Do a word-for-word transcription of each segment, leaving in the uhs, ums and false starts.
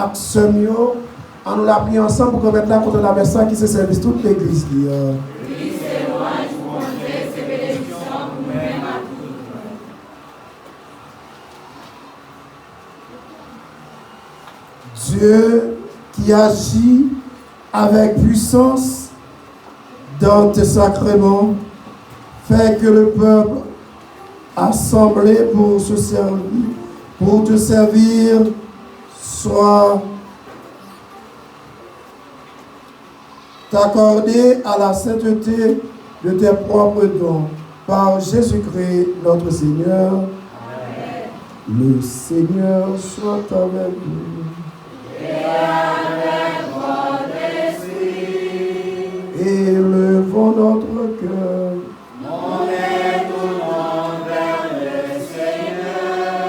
Ak sè m yo, ann nou la priye ansanm pou Granmèt la kontan lamès la ki se sèvis tout legliz li an. Wi, se lwanj pou Bondye, se benediksyon pou nou menm ak tout moun. Dieu qui agit avec puissance dans tes sacrements, fais que le peuple assemblé pour se servir, pour te servir, soit accordé à la sainteté de tes propres dons, par Jésus-Christ notre Seigneur. Amen. Le Seigneur soit avec vous. Et avec votre esprit. Élevons notre cœur. Nous les tournons vers le Seigneur.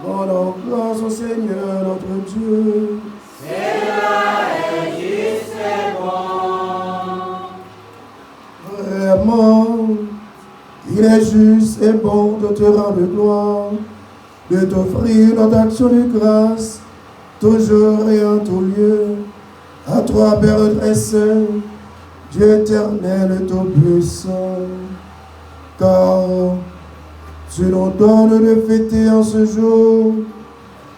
Rendons grâce au Seigneur notre Dieu. Cela est juste et bon. Vraiment, il est juste et bon de te rendre gloire, de t'offrir notre action de grâce, toujours et en tout lieu, à toi, Père très saint, Dieu éternel et tout-puissant, car tu nous donnes de fêter en ce jour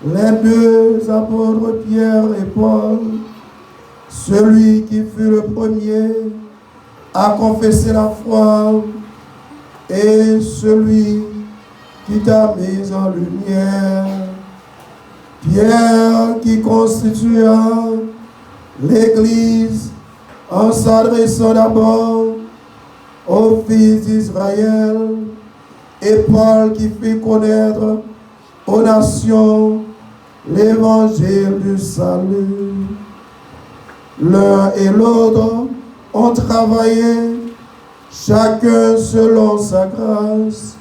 les deux apôtres Pierre et Paul, celui qui fut le premier à confesser la foi et celui qui t'a mis en lumière. Pierre qui constitua l'Église en s'adressant d'abord aux fils d'Israël, et Paul qui fit connaître aux nations l'évangile du salut. L'un et l'autre ont travaillé, chacun selon sa grâce,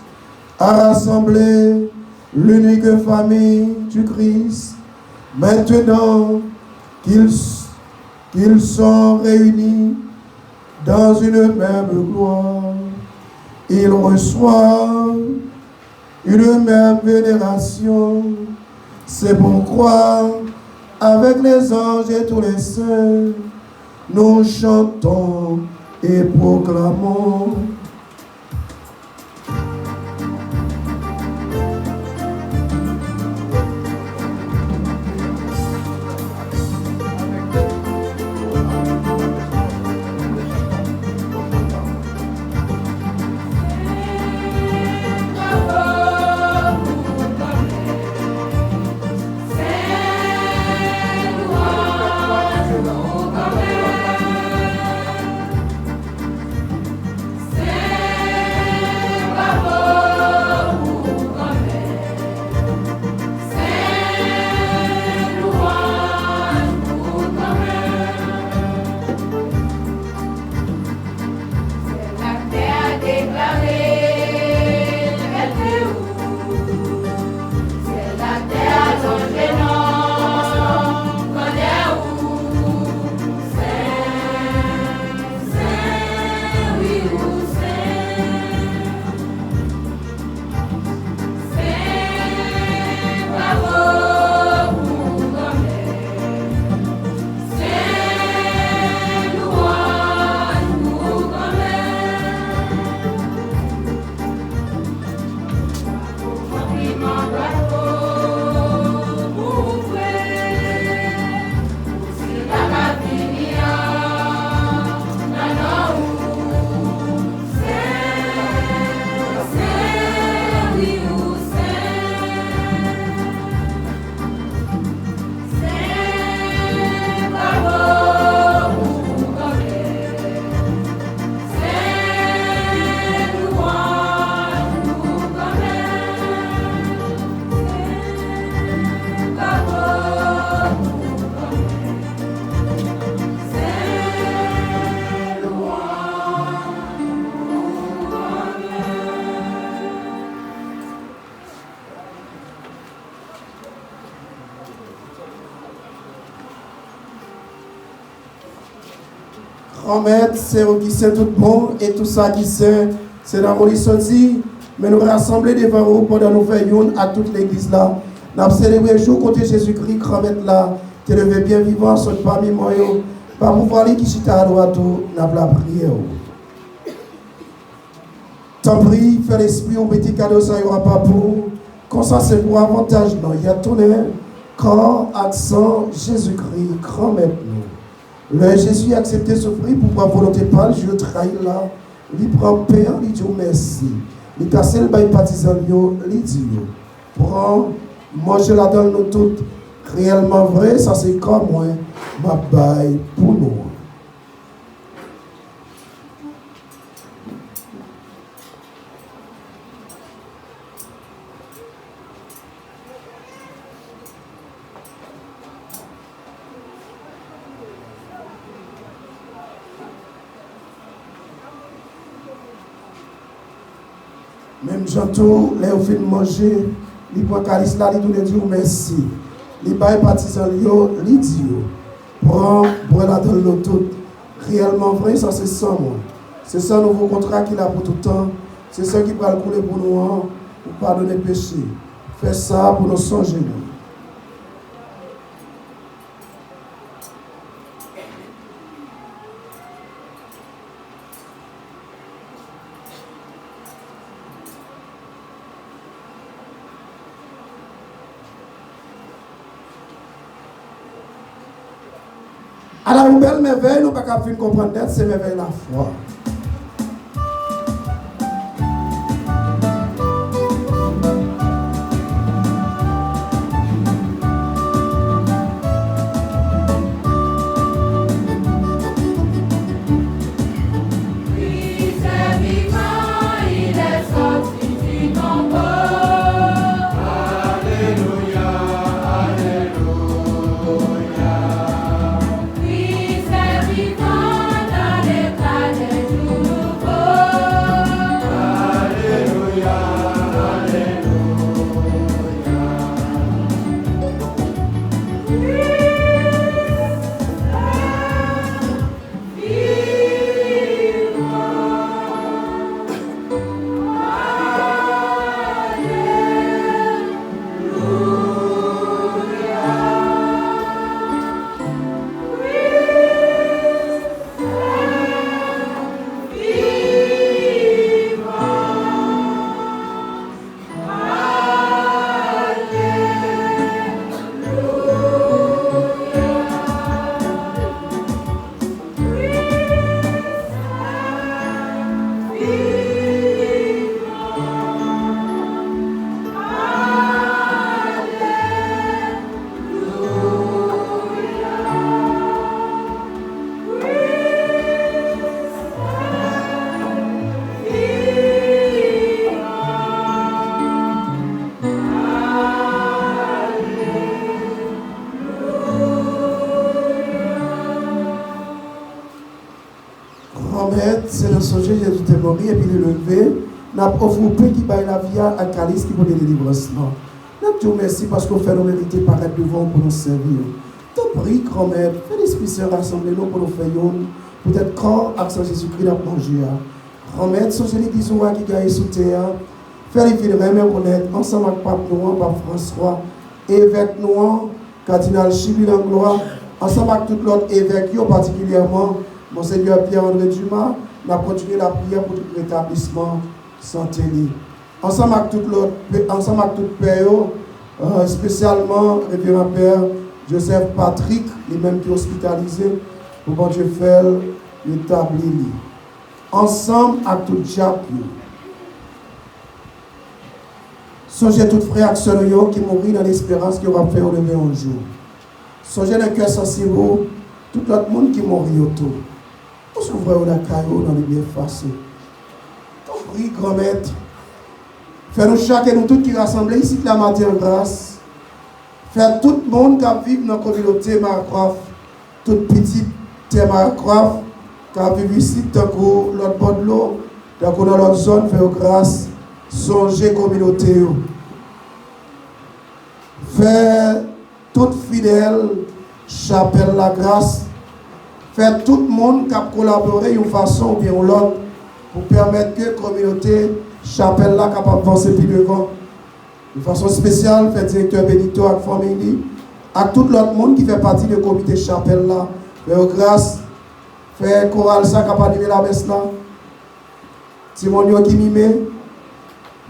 à rassembler l'unique famille du Christ. Maintenant qu'ils qu'ils sont réunis dans une même gloire, ils reçoivent une même vénération. C'est pourquoi, avec les anges et tous les saints, nous chantons et proclamons. Granmèt, se ou ki sen tout bon, e tou sa ki sen, se nan ou li soti. Men nou rasanble devan ou pandan nou fè youn ak tout legliz la. N ap selebre jou kote Jezikri, Granmèt la, te leve byen vivan, sot pami mò yo, pa pouvwa li ki chita adwat ou, n ap lapriyè w. Tanpri, fè Lespri w mete kado sa yo apa pou ou, konsa se pou avantaj nou y ap tounen kò ak san Jezikri, Granmèt nou. Lè Jezi aksepte soufri pou pran volonte pa l, jou yo trayi l la, li pran pen an, li di w mèsi. Li kase l bay patizan l yo, li di yo, pran, manje ladan l nou tout. Reyèlman vre, sa se kò mwen, m ap bay pou nou an. Menm jan tou, lè yo fin manje, li pran kalis la, li tounen di w mèsi. Li bay patizan l yo, li di yo, pran, bwè ladan l nou tout. Reyèlman vre, sa se san mwen. Se san nouvo kontra ki la pou tout tan. Se san ki pral koule pou nou an, pou padone peche. Fè sa pou nou sonje mwen. Ala yon bèl mèvèy, nou pa ka fin konprann nèt, se mèvèy lafwa. Granmèt, se nan sonje Jezi te mouri epi li leve, n ap ofri w pen ki bay lavi a ak kalis ki pote delivrans lan. N ap di w mèsi paske w fè nou merite parèt devan w pou nou sèvi w. Tanpri, Granmèt, fè Lespri Sen rasanble nou pou nou fè youn, poutèt kò ak san Jezikri n ap manje a. Granmèt, sonje legliz ou a ki gaye sou tè a. Fè li vin renmen ou nèt, ansanm ak pap nou an, Pap Franswa, evèk nou an, Kadinal Chimie Langlois, ansanm ak tout lòt evèk yo, patikilyèman Monsenyè Pierre André Dumas, n ap kontinye lapriyè pou tout retablisman sante li. Ansanm ak tout lòt, ansanm ak tout pè yo, eh, espesyalman Reveran Pè Joseph Patrick, li menm ki ospitalize, pou Bondye fè l retabli li. Ansanm ak tout dyak yo. Sonje tout frè ak sè nou yo ki mouri nan lesperans ke w ap fè yo leve yon jou. Sonje nan kè sansib ou tout lòt moun ki mouri yo tou. Resevwa yo lakay ou nan limyè fas ou. Tanpri, Granmèt, fè nou chak e nou tout ki rasanble isit la maten an gras. Fè tout moun k ap viv nan kominote Marcroft, tout pitit tè Marcroft k ap viv isit tankou lòt bò dlo, tankou nan lòt zòn, fè yo gras, sonje kominote yo. Fè tout fidèl chapèl la gras, fè tout moun k ap kolabore yon fason oubyen yon lòt pou pèmèt ke kominote chapèl la kapab vanse pi devan. De fason espesyal, fè direktè Benito ak fanmi li, ak tout lòt moun ki fè pati de komite chapèl la, fè yo gras, fè koral sa k ap anime lamès la, timoun yo ki mime,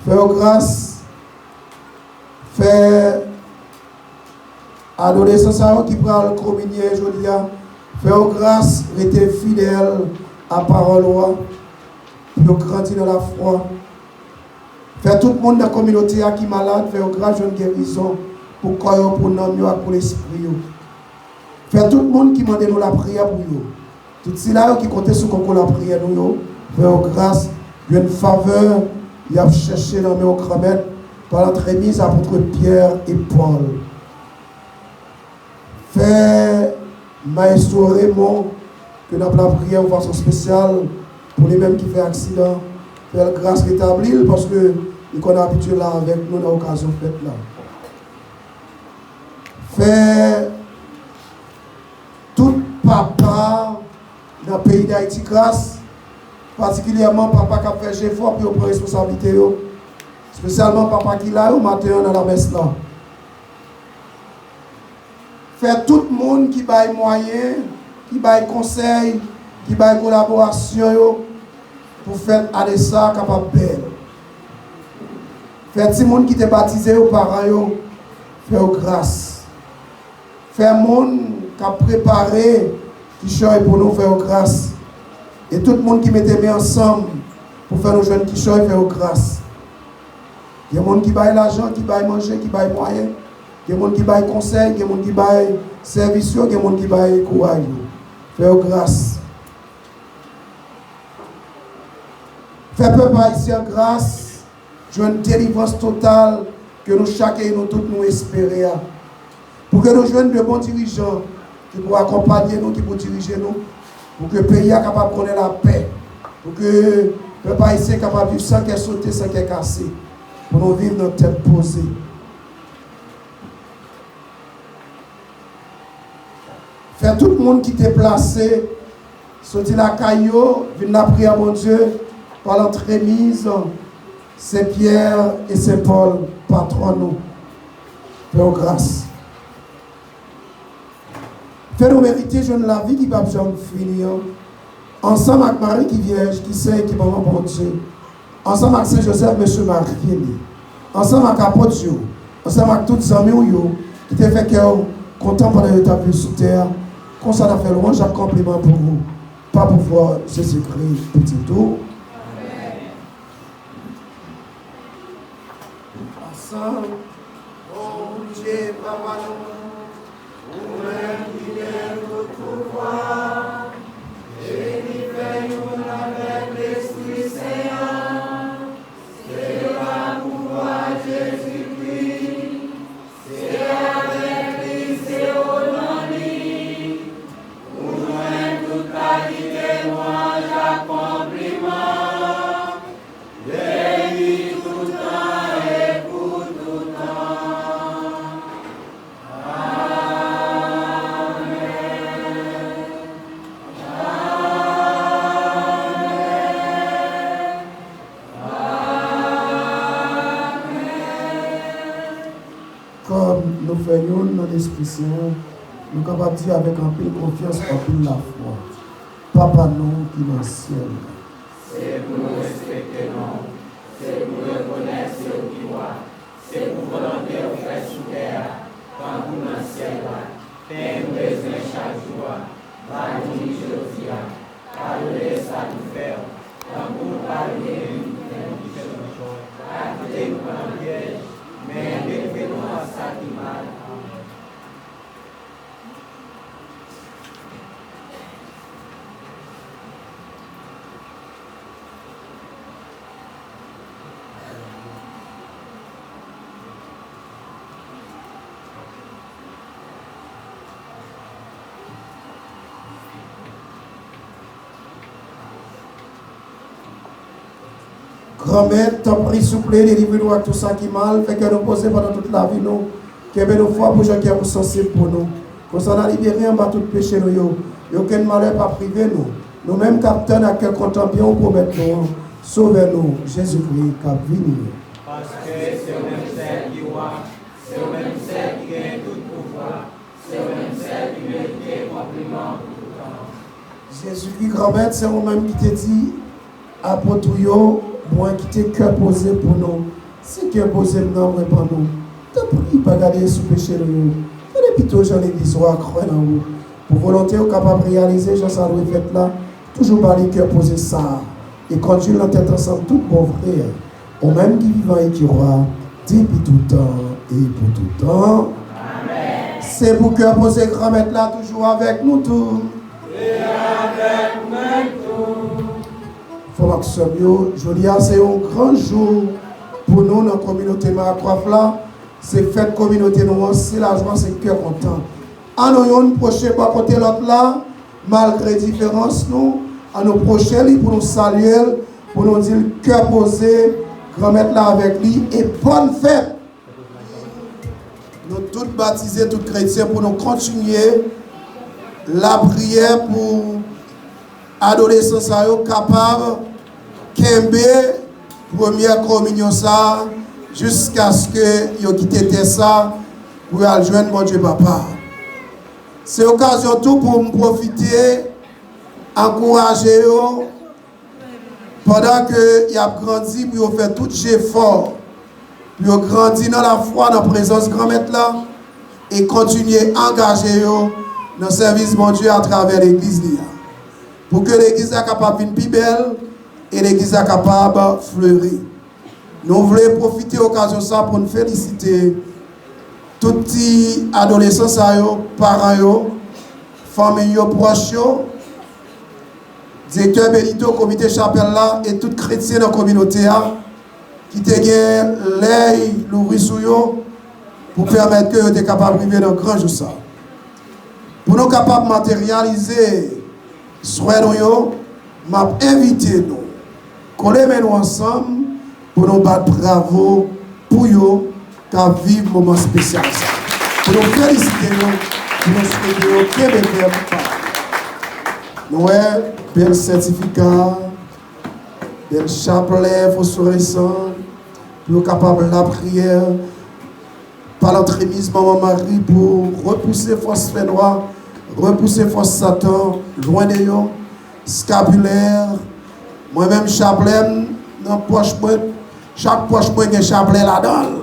fè yo gras, fè adolesan sa yo ki pral kominye jodi a, fè yo gras, rete fidèl a pawòl ou a, pou yo grandi nan lafwa. Fè tout moun nan kominote a ki malad, fè yo gras jwenn gerizon pou kò yo, pou nanm yo ak pou lespri yo. Fè tout moun ki mande nou lapriyè pou yo. Tout sila yo ki konte sou konkou lapriyè nou yo, fè yo gras, jwenn favè y ap chèche nan men w Granmèt, pa lantremiz apot Pyè e Pòl. Fè Maestro Raymond, ke n ap lapriyè yon fason espesyal pou li menm ki fè aksidan, fè l gras retabli l, paske li konn abitye la avèk nou nan okazyon fèt la. Fè tout papa nan peyi Dayiti gras, patikilyèman papa k ap fè jefò pou yo pran responsablite yo, espesyalman papa ki la yo maten an nan lamès la. Fè tout moun ki bay mwayen, ki bay konsèy, ki bay kolaborasyon yo pou fèt ane sa a kapab bèl. Fè timoun ki te batize yo, paran yo, fè yo gras. Fè moun k ap prepare kichòy pou nou, fè yo gras. E tout moun ki mete men ansanm pou fè nou jwenn kichòy, fè yo gras. Gen moun ki bay lajan, ki bay manje, ki bay mwayen. Gen moun ki bay konsèy, gen moun ki bay sèvis yo, gen moun ki bay kouraj yo. Fè yo gras. Fè pèp ayisyen an gras, jwenn delivrans total ke nou chak e nou tout nou espere a. Pou ke nou jwenn de bon dirijan ki pou akonpanye nou, ki pou dirije nou, pou ke peyi a kapab konnen lapè, pou ke pèp ayisyen kapab viv san kè sote, san kè kase, pou nou viv nan tèt poze. Fè tout moun ki deplase soti lakay yo vin lapriyè Bondye pa lantremiz Sen Pyè e Sen Pòl, patwòn nou. Fè yo gras. Fè nou merite jwenn lavi ki p ap janm fini an, ansanm ak Mari ki vyèj, ki sen, ki manman Bondye, ansanm ak Sen Jozèf, mesye marye li, ansanm ak apot yo, ansanm ak tout zanmi w yo ki te fè kè w kontan pandan yo t ap viv sou tè a. Konsa n ap fè lwanj ak konpliman pou ou, pa pouvwa Jezikri, Pitit ou. Ansanm, Bondye Papa nou, ou menm ki gen tout pouvwa, e ki fè youn avèk Lespri Sen an, se pa pouvwa Jezikri, se avèk li, se o non li, ou jwenn tout kalite lwanj ak konpliman. Beni toutan e pou toutan. Amèn. Amèn. Amèn. Kòm nou fè youn nan Lespri Sen an, nou kapab di avèk anpil konfyans, anpil lafwa, Papa nou ki nan syèl la. Se pou nou respekte non w, se pou nou rekonèt se ou ki wa, se pou volonte w fèt sou tè a, tankou nan syèl la. Pen nou bezwen chak jou a, ba nou li jodi a. Padone sa nou fè w, tankou nou padone moun ki fè nou kichòy. Pa kite nou pran nan pyèj, men delivre nou ak sa ki mal. Amèn. Granmèt, tanpri, souple, delivre nou ak tout sa ki mal, fè kè nou poze pandan tout lavi nou, kenbe nou fò pou jan kè ou sansib pou nou. Konsa, n a libere anba tout peche nou yo, e okenn malè p ap rive nou. Nou menm k ap tann ak kè kontan byen ou pwomèt nou an, Sovè nou, Jezikri, k ap vini. Paske se ou menm sèl ki Se ou menm sèl ki genyen tout pouvwa. Se ou menm sèl ki merite konpliman pou tout tan. Jezikri, Granmèt, se ou menm ki te di apot ou yo, mwen kite kè poze pou nou. Si kè poze m nan, mwen ban nou. Tanpri, pa gade sou peche nou yo. Gade pito jan legliz ou a kwè nan ou. Pou volonte w kapab reyalize jan sa dwe fèt la, toujou ba li kè poze sa a, e kondui l nan tèt ansanm tout bon vre. Ou menm ki vivan e ki wa, depi tout tan e pou tout tan. Amèn. Se pou kè poze Granmèt la toujou avèk nou tou. E avèk ou menm tou. Frè m ak sè m yo, jodi a se yon gran jou pou nou nan kominote Marakwaf la. Se fèt kominote nou an, se lajwa, se kè kontan. Ann nou youn pwoche bò kote lòt la, malgre diferans nou, ann nou pwoche li pou nou salye l, pou nou di l kè poze, Granmèt la avèk li, e bòn fèt! Nou tout batize, tout kretyen, pou nou kontinye lapriyè pou adolesan sa yo kapab kenbe premyè kominyon sa a jiskaske yo kite tè sa a pou y al jwenn Bondye Papa. Se okazyon tou pou m pwofite ankouraje yo pandan ke y ap grandi, pou yo fè tout jefò pou yo grandi nan lafwa, nan prezans Granmèt la, e kontinye angaje yo nan sèvis Bondye atravè legliz li a, pou ke legliz la kapab vin pi bèl e legliz la kapab fleri. Nou vle pwofite okazyon sa pou n felisite tout ti adolesan sa yo, paran yo, fanmi yo, pwòch yo, direktè Benito, komite chapèl la e tout kretyen nan kominote a ki te gen lè y louvri sou yo pou pèmèt ke yo te kapab rive nan gran jou sa. Pou nou kapab materyalize swè nou yo, m ap envite nou kole men nou ansanm pou nou bat bravo pou yo k ap viv moman espesyal sa. Pou nou felisite yo, pou nou swete yo kenbe fèm pawòl. Nou wè bèl sètifika, bèl chaplè fosforesan, pou yo kapab lapriyè, pa lantremiz Manman Mari pou repouse fòs fènwa, repouse fòs Satan lwen de yo. Skapilè, mwen menm chaplè m nan pòch mwen, chak pòch mwen gen chaplè ladan l.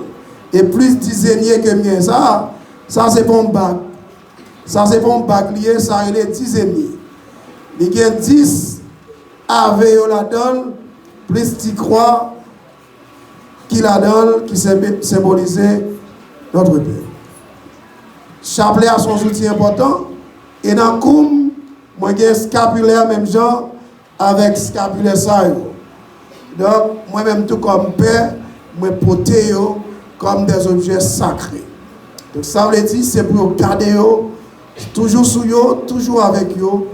E plis dizenye ke m gen sa, sa se pa yon bag. Sa se pa yon bag li ye, sa rele dizenye. Li gen dis ave yo ladan l, plis ti kwa ki ladan l, ki senbe-, senbolize Notre Père. Chaplè a se yon zouti enpòtan, e nan kou m, mwen gen skapilè menm jan avèk skapilè sa yo. Donk, mwen menm tou kòm pè, mwen pote yo kòm des objets sacrés. Donk, sa vle di, se pou yo gade yo, toujou sou yo, toujou avèk yo,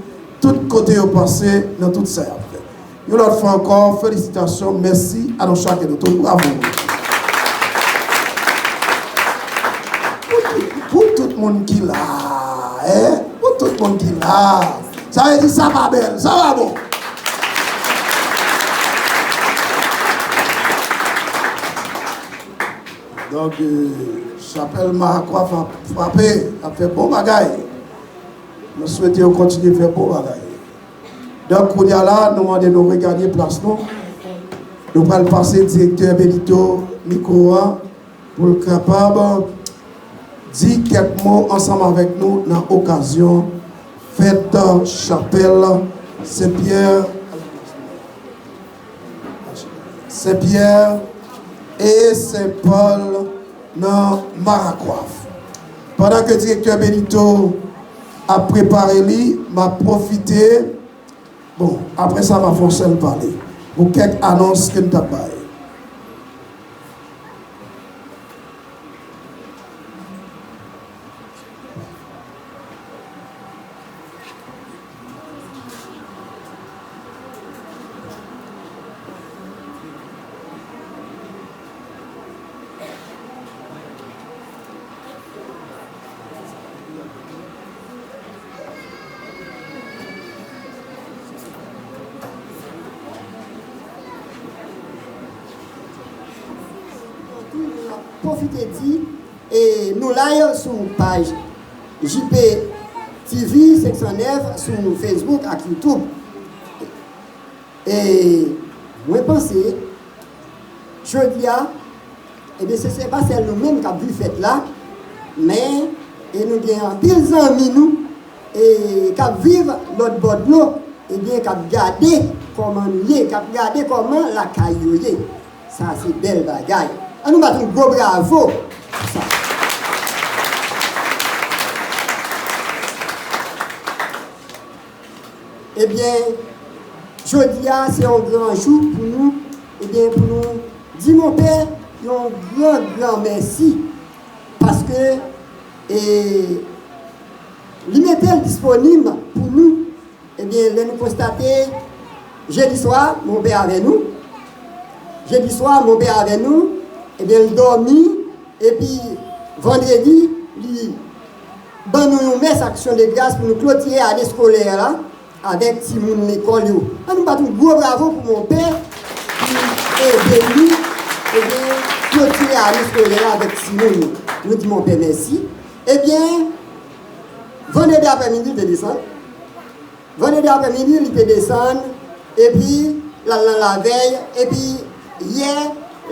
tout kote yo pase, nan tout sa y ap fè. Yon lòt fwa ankò, felisitasyon, mèsi a nou chak e nou tout. Bravo! Pou tout, pou tout moun ki la, en? Pou tout moun ki la. Sa vle di sa pa bèl, sa pa bon. Donk, euh, chapèl Marakwaf ap frape, ap fè bon bagay. Nou swete yo kontinye fè bon bagay. Donk, kounye a la, nou mande nou reganye plas nou. Nou pral pase direktè Benito mikwo a pou l kapab di kèk mo ansanm avèk nou nan okazyon fèt chapèl Sen Pyè, Sen Pyè e Sen Pòl nan Marakwaf. Pandan ke direktè Benito ap prepare li, m ap pwofite, bon, apre sa, m ap fè yon sèl pale pou kèk anons ke m t ap bay. Pwofite di, E nou live sou paj J P T V senk san nèf sou Facebook ak YouTube. E mwen panse, jodi a, ebyen, se, se pa sèl nou menm k ap viv fèt la, men, e nou gen anpil zanmi nou, e k ap viv lòt bò dlo, ebyen, k ap gade kòman nou ye, k ap gade kòman lakay yo ye. Sa se bèl bagay. An nou bat yon gwo bravo pou sa. Ebyen, jodi a se yon gran jou pou nou, ebyen, pou nou di monpè yon gran, gran mèsi, paske, e, li mete l disponib pou nou. Ebyen, lè nou konstate, jedi swa, monpè avè nou. Jedi swa, monpè avè nou. Ebyen, l dòmi. Epi, vandredi, li ban nou yon mès aksyon de gras pou nou klotire ane eskolè la avèk timoun lekòl yo. An nou bat yon gwo bravo pou monpè ki ede nou, ebyen, klotire ane eskolè la avèk timoun yo. Nou di monpè mèsi. Ebyen, vandredi aprèmidi, l te desann. Vandredi aprèmidi, li te desann, epi l al nan lavèy, epi yè,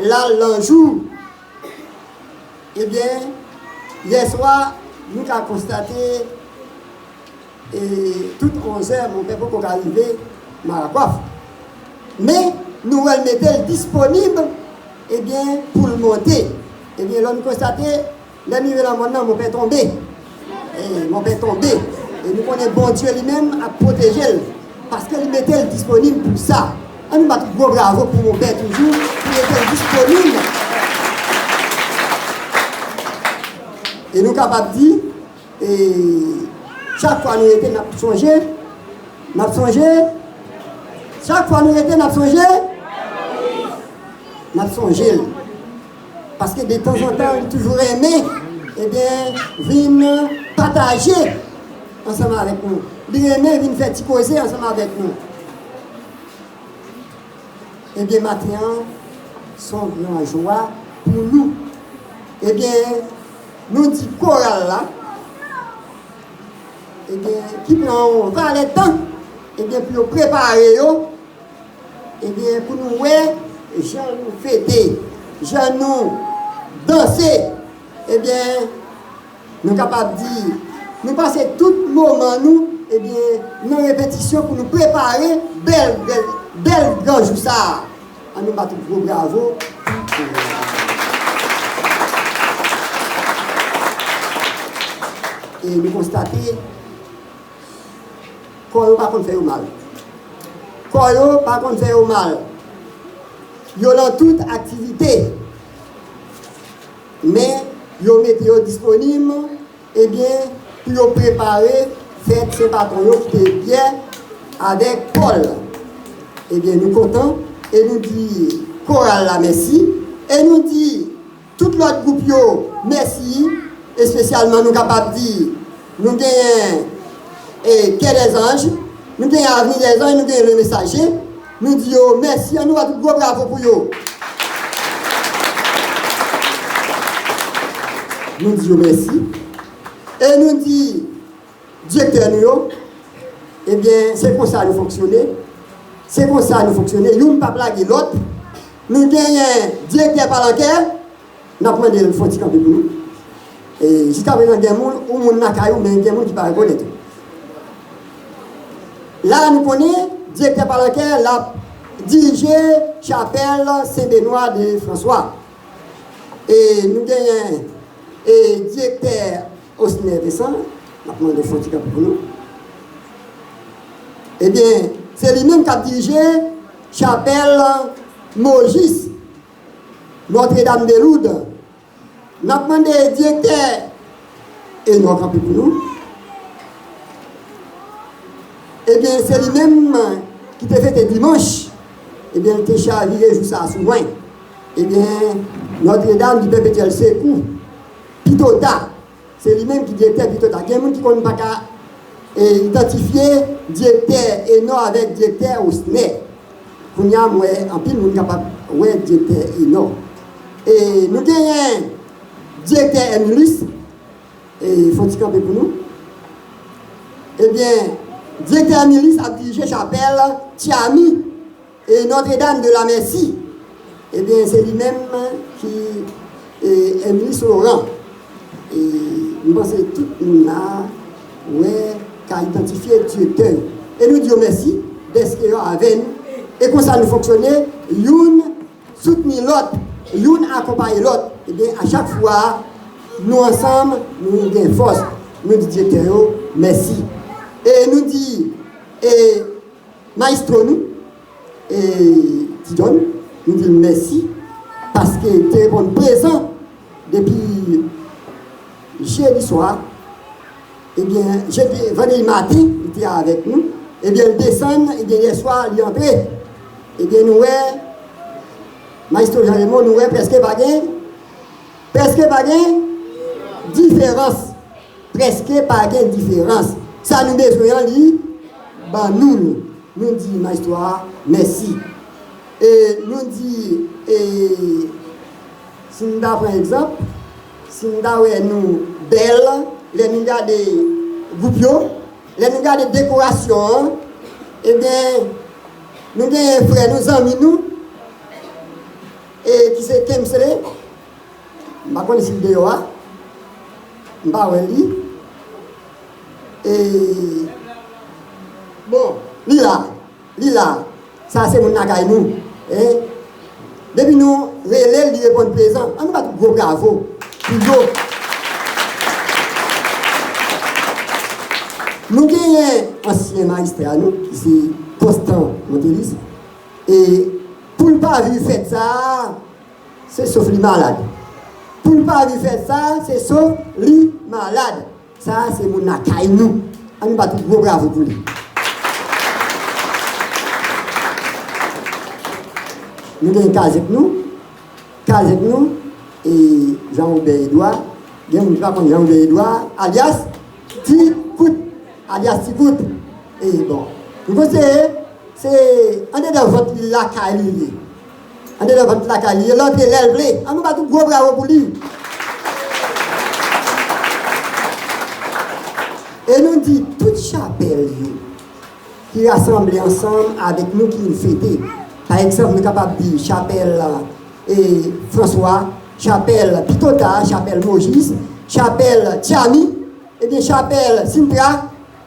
l al nan jou. Ebyen, yè swa, nou ka konstate, e, tout onzè, monpè poko ka rive Marakwaf. Men, nou wè l mete l disponib, ebyen, pou l monte. Ebyen, lè nou konstate, lè m rive nan mòn nan, monpè tonbe. E, monpè tonbe. E nou konnen Bondye li menm ap pwoteje l, paske li mete l disponib pou sa. An nou bat gwo bravo pou monpè toujou, pou mete l disponib. E nou kapab di, e, chak fwa nou rete, n ap sonje, n ap sonje, chak fwa nou rete, n ap sonje, n ap sonje l. Paske detanzantan, li toujou renmen, ebyen, vin pataje ansanm avèk nou. Li renmen vin fè ti koze ansanm avèk nou. Ebyen, maten an, se yon gran jwa pou nou. Ebyen, nou di koral la, ebyen, ki pran yon valè tan, ebyen, pou yo prepare yo, ebyen, pou nou wè jan nou fete, jan nou danse, ebyen, nou kapab di, nou pase tout moman nou, ebyen, nan repetisyon pou nou prepare bèl, bèl, bèl gran jou sa a. An nou bat yon gwo bravo. E nou konstate, kò yo pa konn fè yo mal. Kò yo pa konn fè yo mal. Yo nan tout aktivite. Men, yo mete yo disponib, ebyen, pou yo prepare fèt Sen Patwon yo ki te Pyè avèk Pòl. Ebyen, nou kontan e nou di koral la mèsi. E nou di tout lòt gwoup yo mèsi, espesyalman nou kapab di nou genyen, e, Kè dèzanj, nou genyen Avni dèzanj, nou genyen Le Mesaje. Nou di yo mèsi, an nou ba tout gwo bravo pou yo. Nou di yo mèsi. E nou di direktè nou yo, ebyen, se konsa nou fonksyone. Se konsa nou fonksyone. Youn p ap lage lòt. Nou genyen direktè Palankè, n ap mande l fè yon ti kanpe pou nou. E jiskaprezan, gen moun, ou moun lakay ou, men gen moun ki pa rekonèt ou. La, nou konnen, direktè Palankè, l ap dirije chapèl Sen Benwa de Franswa. E nou genyen, e, direktè Osner Vincent, n ap mande fè yon ti kanpe pou nou. Ebyen, se li menm k ap dirije chapèl Mojis, Notre Dame de Lourdes. N ap mande direktè Enò kanpe pou nou. Ebyen, se li menm ki te fete dimanch. Ebyen, li te chavire jou sa a sou mwen. Ebyen, Notre Dame du Perpétuel Secours, Pitota, se li menm ki direktè Pitota. Gen moun ki konn pa ka, e, idantifye direktè Enò avèk direktè Osner. Kounye a, m wè anpil moun kapab wè direktè Enò. E nou genyen Direktè Emilus, e, fè yon ti kanpe pou nou. Ebyen, direktè Emilus ap dirije chapèl Tyami e Notre Dame de la Mercy. Ebyen, se li menm ki, e, Emilus Laurent. E, m panse tout moun la wè, ka idantifye direktè yo. E nou di yo mèsi dèske yo avè n. E konsa nou fonksyone, youn soutni lòt, youn akonpaye lòt. Ebyen, a chak fwa, nou ansanm, nou gen fòs. Nou di direktè yo mèsi. E nou di, e, mayestwo nou, e, Ti John, nou di l mèsi, paske li te reponn prezan depi jedi swa. Ebyen, jedi, vandredi maten, li te avèk nou. Ebyen, li desann, ebyen, yè swa, li antre. Ebyen, nou wè, mayestwo Jean Raymond, nou wè prèske pa gen, prèske pa gen diferans. Prèske pa gen diferans. Sa nou bezwen an, li ban nou l. Nou di mayestwo a mèsi. E nou di, e, si n ta pran egzanp, si n ta wè nou bèl, lè nou gade gwoup yo, lè nou gade dekorasyon an, ebyen, nou genyen frè nou, zanmi nou, e ki se Kemsley, m pa konnen si l deyò a, m pa wè li. E, bon, li la, li la. Sa se moun lakay nou. E, depi nou rele l, li reponn prezan. An nou bat yon gwo bravo pou yo. Nou genyen ansyen majistra nou, ki se Constant Montelis. E pou l pa viv fèt sa a, se sof li malad. Pou l pa viv fèt sa a, se sof li malad. Sa a se moun lakay nou. An nou bat yon gwo bravo pou li. Nou gen kazèk nou. Kazèk nou, e, Jean Robert Edouard. Gen moun ki pa konn Jean Robert Edouard, alyas Ti Kout. Alyas Ti Kout. E bon, nou konseye, se andedan vant li lakay li ye. Andedan vant lakay li ye, l antre lè l vle. An nou bat yon gwo bravo pou li. E nou di tout chapèl yo ki rasanble ansanm avèk nou ki vin fete. Pa egzanp, nou kapab di chapèl, e, Franswa, chapèl Pitota, chapèl Mojis, chapèl Tyami, ebyen, chapèl Sintra,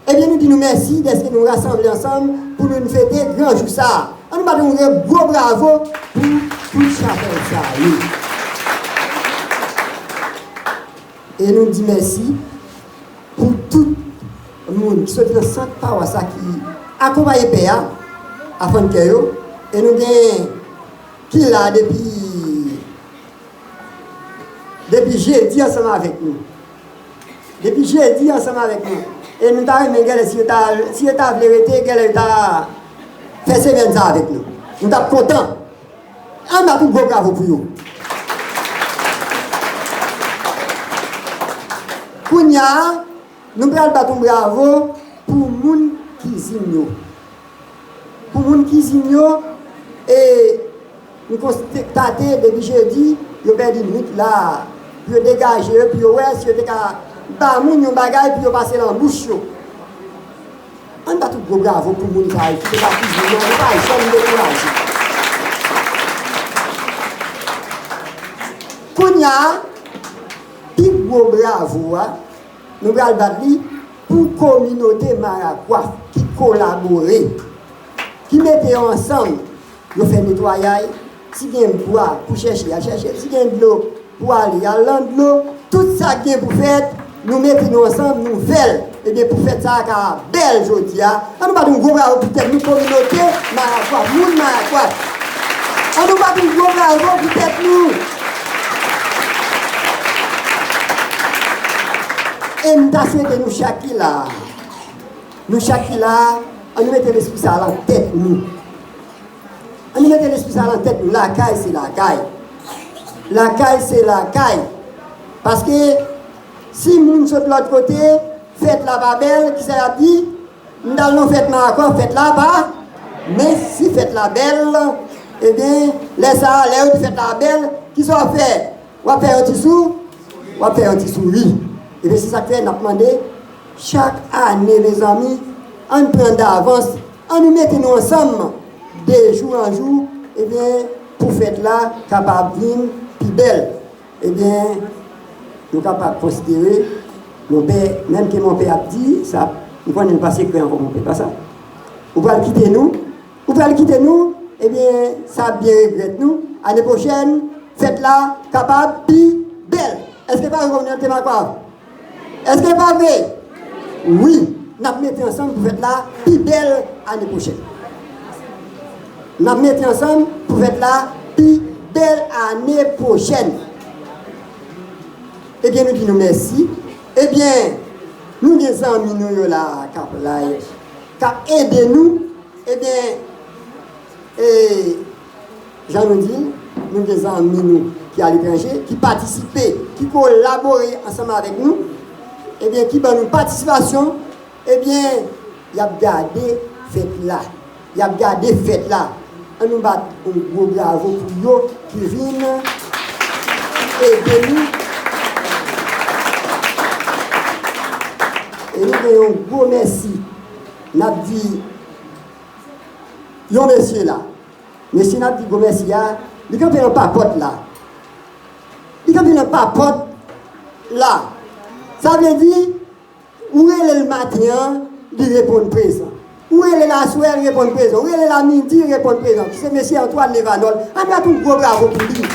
ebyen, nou di nou mèsi dèske nou rasanble ansanm pou nou vin fete gran jou sa a. An nou bat yon gwo bravo pou tout chapèl sa yo. E nou di mèsi pou tout moun ki soti nan sant pawas la ki akonpaye pè a, a fann kè yo. E nou gen ki la depi, depi jedi ansanm avèk nou. Depi jedi ansanm avèk nou. E nou ta renmen genlè si yo ta, si yo ta vle rete, genlè yo ta fè semèn sa avèk nou. Nou t ap kontan. Ann bat yon gwo bravo pou yo. Kounye a, nou pral bat yon bravo pou moun kizin yo. Pou moun kizin yo, e nou konstate depi jedi, yo pèdi nwit la, pou yo degaje yo, pou yo wè si yo te ka ba moun yon bagay pou yo pase nan bouch yo. Ann bat yon gwo bravo pou moun sa yo ki te pa kizin nan, yo pa janm dekouraje. Kounye a, pi gwo bravo a, nou pral bat li pou kominote Marakwa ki kolabore, ki mete yo ansanm, yo fè netwayay, si gen bwa pou chèche, y al chèche, si gen dlo pou ale, y al nan dlo, tout sa k gen pou fèt, nou mete nou ansanm, nou fè l. Ebyen, pou fèt sa a ka bèl jodi a, ann nou bat yon gwo bravo pou tèt nou, kominote Marakwa, moun Marakwa. Ann nou bat yon gwo bravo pou tèt nou. E m ta swete nou chak ki la a, nou chak ki la a, ann nou mete lespri sa a nan tèt nou. Ann nou mete lespri sa a nan tèt nou. Lakay se lakay. Lakay se lakay. Paske si moun sot lòt kote, fèt la pa bèl, kisa y ap di? M t al nan fèt Marakwa, fèt la pa. Men si fèt la bèl, ebyen, lè sa a, lè yo di fèt la bèl, kisa w ap fè? W ap fè yon ti sou? w ap fè yon ti souri. Ebyen, se sa k fè n ap mande, chak ane, mezanmi, ann pran davans, ann nou mete nou ansanm, de jou an jou, ebyen, pou fèt la kapab vin pi bèl. Ebyen, nou kapab konsidere, monpè, menm ke monpè ap di, sa, m konnen l pa sekrè ankò, monpè, pa sa. Ou pral kite nou, ou pral kite nou, ebyen, sa ap byen regrèt nou. Ane pwochèn, fèt la kapab pi bèl. Èske pa vre, kominote Makwav? Èske pa vre? Wi, n ap mete ansanm pou fèt la pi bèl ane pwochèn. N ap mete ansanm pou fèt la pi bèl ane pwochèn. Ebyen, nou di nou mèsi. Ebyen, nou gen zanmi nou yo la, k ap live, k ap ede nou. Ebyen, e, jan nou di l, nou gen zanmi nou ki aletranje, ki patisipe, ki kolabore ansanm avèk nou, ebyen, ki ban nou patisipasyon, ebyen, y ap gade fèt la. Y ap gade fèt la. Ann nou bat yon gwo bravo pou yo ki vin ede nou. E nou gen yon gwo mèsi. N ap di yon mesye la. Mesye n ap di gwo mèsi a, li kanpe nan papòt la. Li kanpe nan papòt la. Sa vle di, ou rele l maten an, li reponn prezan. Ou rele l aswè, li reponn prezan. Ou rele l a midi, li reponn prezan. Ki se mesye Antoine Levanol. Ann bat yon gwo bravo pou li.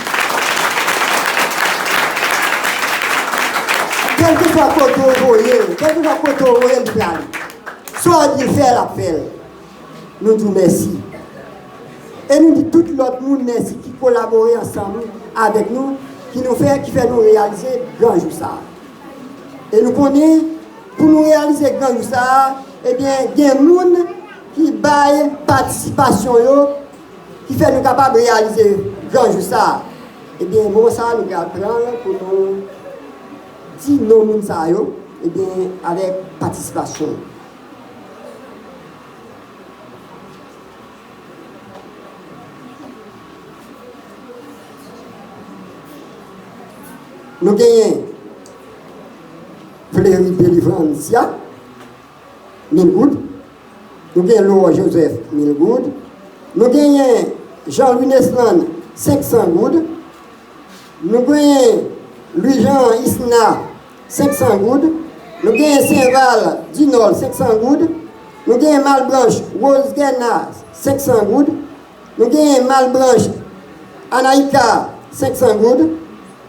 Kèlkeswa kote w voye l, kèlkeswa kote w voye l, li prale. Sa w di l fè, l ap fè l. Nou di w mèsi. E nou di tout lòt moun mèsi ki kolabore ansanm avèk nou, ki nou fè, ki fè nou reyalize gran jou sa a. E nou konnen, pou nou reyalize gran jou sa a, ebyen, gen moun ki bay patisipasyon yo, ki fè nou kapab reyalize gran jou sa a. Ebyen, moman sa a, nou pral pran l pou nou di non moun sa yo, ebyen, avèk patisipasyon. Nou genyen Fleury Delivrance, mil goud. Nou genyen Laurent Joseph, mil goud. Nou genyen Jean Louis Nesland, senk san goud. Nou genyen Louis Jean Isna, senk san goud. Nou genyen Senval Dinol, senk san goud. Nou genyen Malbranche Rose Guerna, senk san goud. Nou genyen Malbranche Anaïka, senk san goud.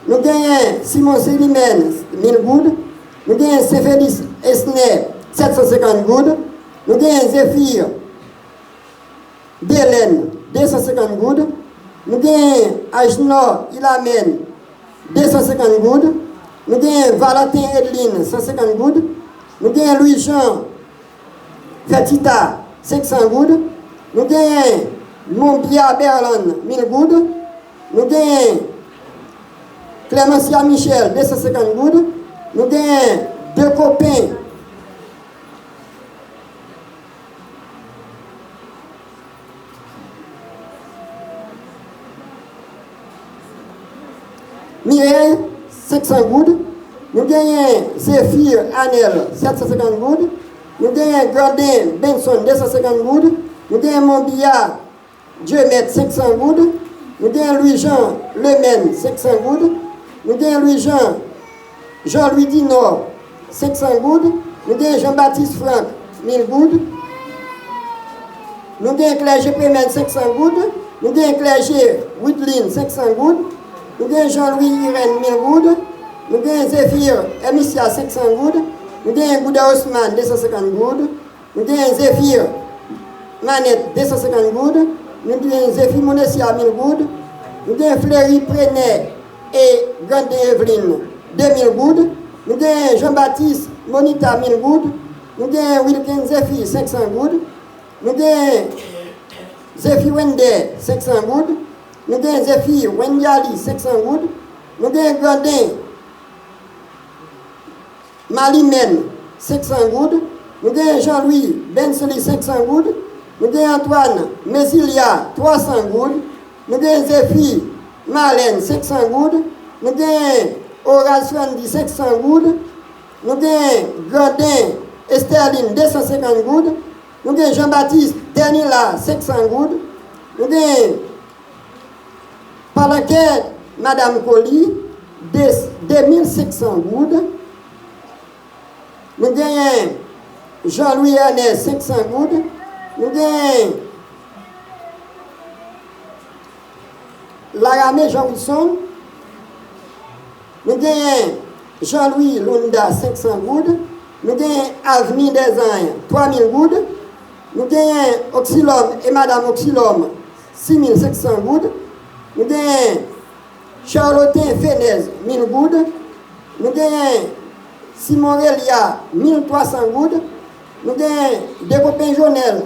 Nou genyen Simon Célimène, mil goud. Nou genyen Saint Félix Esner, sèt san senkant goud. Nou genyen Zéphir Delène, de san senkant goud. Nou genyen Ajnor Ilamen, de san senkant goud. Nou genyen Valentin Edlin, san senkant goud. Nou genyen Louis Jean Fertitta, senk san goud. Nou genyen Monbia Berland, mil goud. Nou genyen Clemencia Michel, de san senkant goud. Nou genyen De Copain Mireille, senk san goud. Nou genyen Zéphir Anel, sèt san senkant goud. Nou genyen Grandin Benson, de san senkant goud. Nou genyen Monbia Dieumet, senk san goud. Nou genyen Louis Jean Lemaine, senk san goud. Nou genyen Louis Jean Jean Louis Dinor, senk san goud. Nou genyen Jean Baptiste Franck, mil goud. Nou genyen Clergé Prémène, senk san goud. Nou genyen Clergé Widline, senk san goud. Nou genyen Jean Louis Irène, mil goud. Nou genyen Zéphir Hermicia, senk san goud. Nou genyen Goudè Osman, de san senkant goud. Nou genyen Zéphir Manette, de san senkant goud. Nou genyen Zéphir Monessia, mil goud. Nou genyen Fleury Prenet e Grande Eveline, de mil goud. Nou genyen Jean Baptiste Monita, mil goud. Nou genyen Wilken Zéphir, senk san goud. Nou genyen Zéphir Wender, senk san goud. Nou genyen Zéphir Wendiali, senk san goud. Nou genyen Grandin Malimène, senk san goud. Nou genyen Jean Louis Bensley, senk san goud. Nou genyen Antoine Mesilia, twa san goud. Nou genyen Zéphir Marlène, senk san goud. Nou genyen Oraz Frandy, senk san goud. Nou gen Grandin Esterline, de san senkant goud. Nou gen Jean Baptiste Ternila, senk san goud. Nou gen Palanquet Madame Coly, de, de mil senk san goud. Nou genyen Jean Louis Ernest, senk san goud. Nou genyen Larame Jean Wilson. Nou genyen Jean Louis Lunda, senk san goud. Nou genyen Avenir des Anges, twa mil goud. Nou genyen Oxilòm e Madam Oxilòm, sis mil senk san goud. Nou genyen Charlotin Fenez, mil goud. Nou genyen Simon Relia, mil twa san goud. Nou genyen Dekopen Jonel,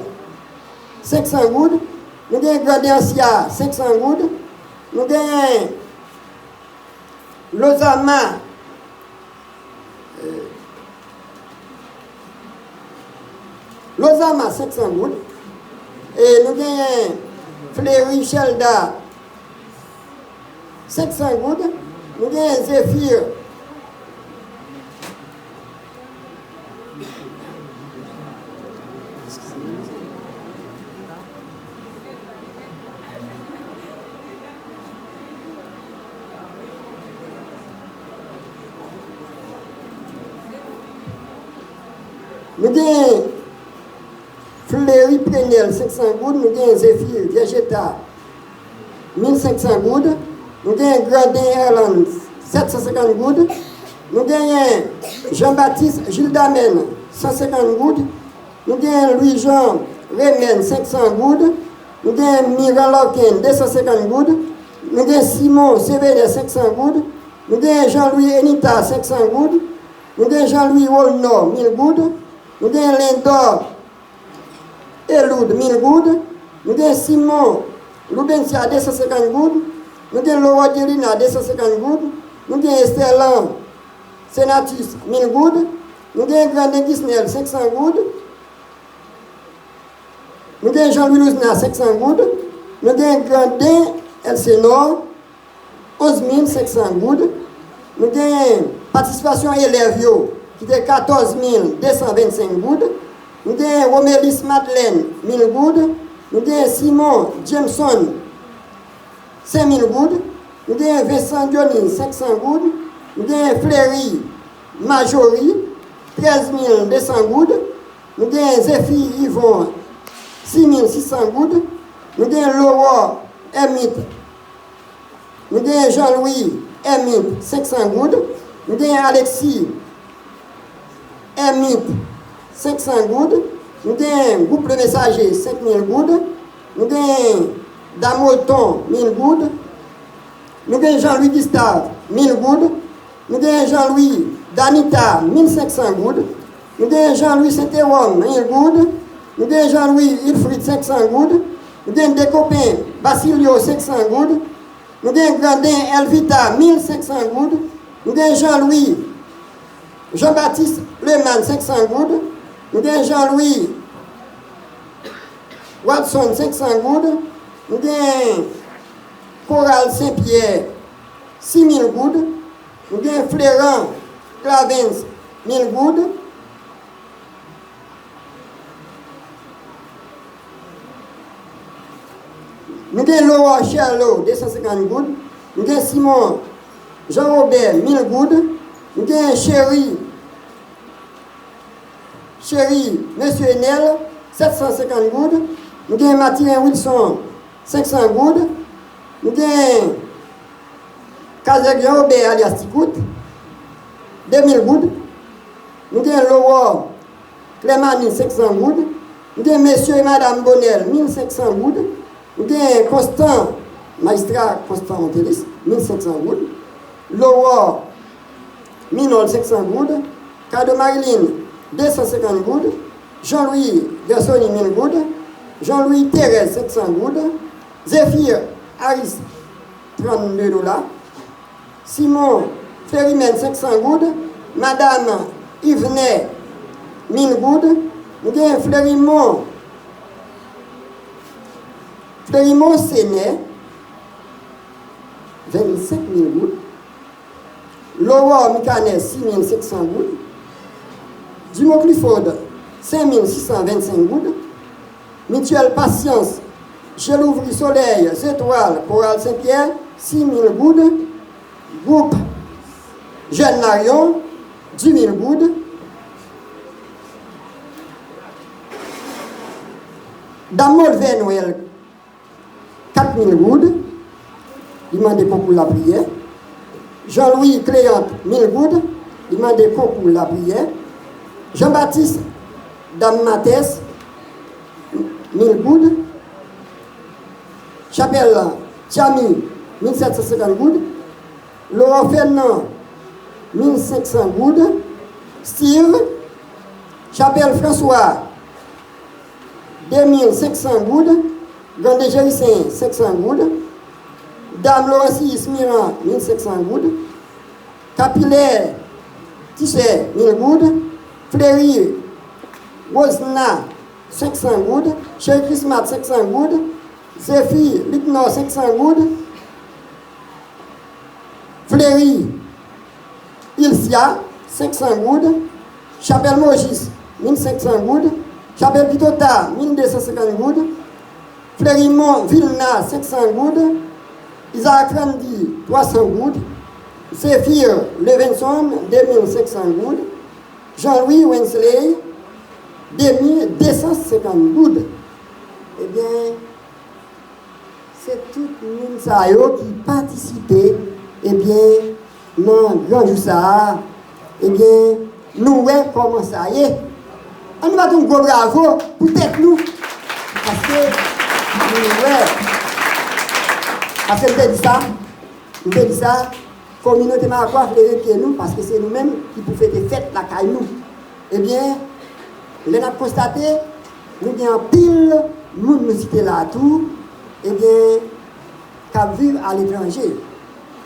senk san goud. Nou genyen Grande Ancia, senk san goud. Nou genyen Lozama, Lozama, senk san goud. E nou genyen Fleury Chelda, senk san goud. Nou genyen Zéphir. Nou gen Fleury Plenel, senk san goud. Nou gen Zéphir Vegeta, mil senk san goud. Nou gen Grandin Erland, sèt san senkant goud. Nou genyen Jean Baptiste Gildamen, san senkant goud. Nou gen Louis Jean Remen, senk san goud. Nou gen Miran Lorquin, de san senkant goud. Nou gen Simon Sevener, senk san goud. Nou gen Jean Louis Enita, senk san goud. Nou gen Jean Louis Rolnor, mil goud. Nou gen Lindor Eloud, mil goud. Nou gen Simon Loubentia, de san senkant goud. Nou gen Laurent Gelina, de san senkant goud. Nou gen Esterlan Senatus, mil goud. Nou gen Grandin Gisnel, senk san goud. Nou gen Jean Louis Louzna, senk san goud. Nou gen Grandin Elsenor, onz mil senk san goud. Nou gen patisipasyon elèv yo ki te katòz mil de san vennsenk goud. Nou gen Romelis Madeleine, mil goud. Nou gen Simon Jameson, senk mil goud. Nou gen Vincent Dionise, senk san goud. Nou gen Fleury Majory, trèz mil de san goud. Nou gen Zéphir Yvon, sis mil sis san goud. Nou gen Laurent Hermite. Nou gen Jean Louis Hermite, senk san goud. Nou gen Alexis Hermite, senk san goud. Nou gen Gwoup Le Messager, senk mil goud. Nou gen Damolton, mil goud. Nou gen Jean Louis Gustave, mil goud. Nou gen Jean Louis Danita, mil senk san goud. Nou gen Jean Louis Saint-Hérome, mil goud. Nou gen Jean Louis Wilfrid, senk san goud. Nou gen Dekopen Basilio, senk san goud. Nou gen Grandin Elvita, mil senk san goud. Nou gen Jean Louis Jean Baptiste Leman, senk san goud. Nou gen Jean Louis Watson, senk san goud. Nou gen Koral Sen Pyè, sis mil goud. Nou gen Fleran Clavens, mil goud. Nou gen Laurent Cherlo, de san senkant goud. Nou gen Simon Jean Robert, mil goud. Nou gen Cheri, Cheri Mesye Enel, sèt san senkant goud. Nou gen Mathurin Wilson, senk san goud. Nou gen Kazèk Jean Robert alyas Ti Kout, de mil goud. Nou gen Laurent Clemani, senk san goud. Nou gen Mesye e Madanm Bonel, mil senk san goud. Nou gen Constant, Majistra Constant Montelis, mil senk san goud. Laurent Minol, senk san goud. Kado Marilyn, de san senkant goud. Jean Louis Gersony, mil goud. Jean Louis Thérèse, senk san goud. Zéphir Aris, trannde dola. Simon Flerimèn, senk san goud. Madanm Yvenet, mil goud. Nou gen Flerimon, Flerimon Senè, vennsenk mil goud. Laurore Micanet, sis mil senk san goud. Dumont Clifford, senk mil sis san vennsenk goud. Mutuelle Patience, Chez Louvry Soleil Zétoile, Chorale Saint-Pierre, sis mil goud. Groupe Jeunes Marion, dix mille goud. Dam Molvè Nwèl, kat mil goud, li mande konkou lapriyè. Jean-Louis Cléante, mil goud, li mande konkou lapriyè. Jean-Baptiste Dam Mates, mil goud. Chapèl Tchami, mil sèt san senkant goud. Laurent Fernand, mil senk san goud. Steve, Chapèl François, de mil senk san goud. Grande Jéricen, senk san goud. Dam Laurentius Miran, mil senk san goud. Kapilè Tisè, mil goud. Fleri Rosna, senk san goud. Cheri Krismat, senk san goud. Zefi Liknò, senk san goud. Fleri Ilcia, senk san goud. Chapèl Mojis, mil senk san goud. Chapèl Pitota, mil de san senkant goud. Flerimon Vilna, senk san goud. Isaac Randy, twa san goud. Zéphir Levenson, de mil senk san goud. Jean-Louis Wensley, de mil de san senkant goud. Ebyen, se tout moun sa yo ki patisipe, ebyen, nan gran jou sa a, ebyen, nou wè kòman sa ye. Ann nou bat yon gwo bravo pou tèt nou. Paske nou wè. Paske m te di sa, m te di sa, kominote Makwa vle retire nou, paske se nou menm ki pou fete fèt lakay nou. Ebyen, lè n ap konstate, nou gen anpil moun nou site la a tou, ebyen, k ap viv aletranje,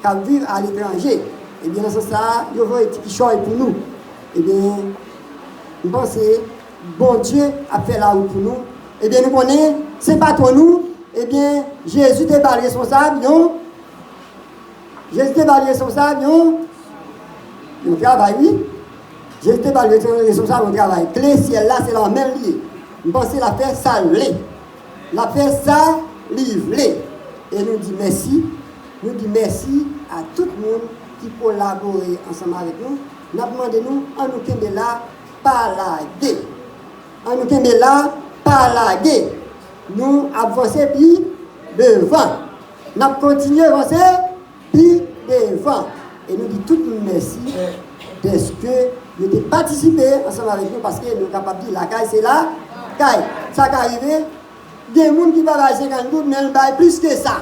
k ap viv aletranje. Ebyen, nan sans sa a, yo voye ti kichòy pou nou. Ebyen, m panse Bondye ap fè lawout pou nou. Ebyen, nou konnen, se patwon nou, ebyen, Jezi te ba l responsab yon Jezi te ba l responsab yon, yon travay, wi. Jezi te ba l responsab yon travay. Kle syèl la, se nan men l li ye. M panse l ap fè sa l vle. L ap fè sa li vle. E nou di mèsi. Nou di mèsi a tout moun ki kolabore ansanm avèk nou. N ap mande nou, ann nou kenbe la, pa lage. Ann nou kenbe la, pa lage. Nou ap vanse pi devan. N ap kontinye vanse pi devan. E nou di tout moun mèsi dèske yo te patisipe ansanm avèk nou, paske nou kapab di lakay se lakay. Sa ka rive, gen moun ki pa bay senkant goud, men l bay plis ke sa.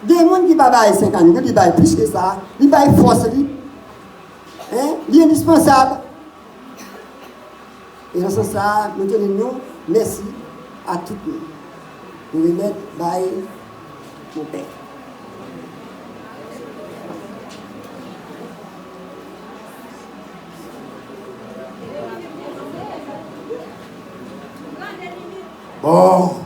Gen moun ki pa bay senkant goud, li bay plis ke sa. Li bay fòs li. Hein? Li endispansab. E nan sans sa a, nou tande nou, mèsi a tout moun. Nou remèt bay Monpè. Bon.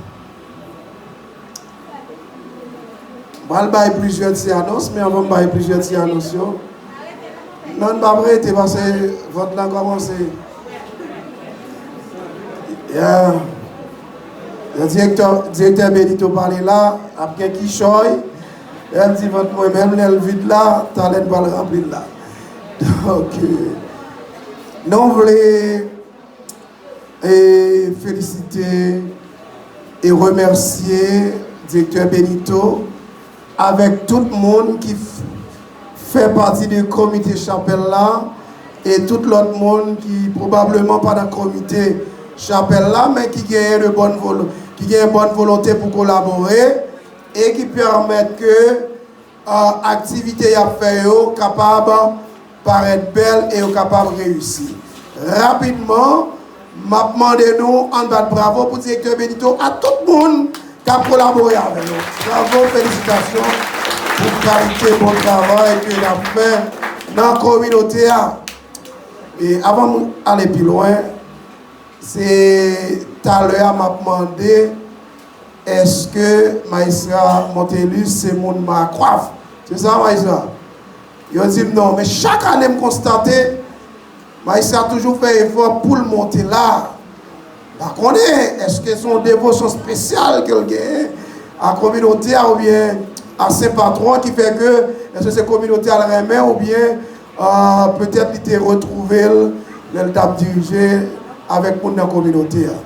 M pral bay plizyè ti anons, men anvan m bay plizyè ti anons yo, non, n p ap rete paske vòt la kòmanse. Yeah. Lè direktè, direktè Benito pale la, ap gen kichòy. Lè l di vant mwen, menm lè l vid la, talè n pral ranpli l la. Donk, nou vle e felisite e remèsye direktè Benito avèk tout moun ki f-, fè pati de komite chapèl la e tout lòt moun ki pwobableman pa nan komite chapèl la, men ki genyen de bòn volo-, ki genyen bòn volonte pou kolabore e ki pèmèt ke a, aktivite y ap fè yo kapab parèt bèl e yo kapab reyisi. Rapidman, m ap mande nou ann bat bravo pou direktè Benito ak tout moun k ap kolabore avè yo. Bravo, felisitasyon pou kalite bon travay ke n ap fè nan kominote a. E avan m ale pi lwen, se talè a m ap mande, èske Majistra Montelus se moun Makwaf? Se sa, Majistra? Yo di m non, men chak ane m konstate, Maestro toujou fè efò pou l monte la. M pa konnen, èske se yon devosyon espesyal ke l genyen a kominote a oubyen a Sen Patwon ki fè ke, èske se kominote a l renmen oubyen, euh, petèt li te retwouve l lè l t ap dirije avèk moun nan kominote a.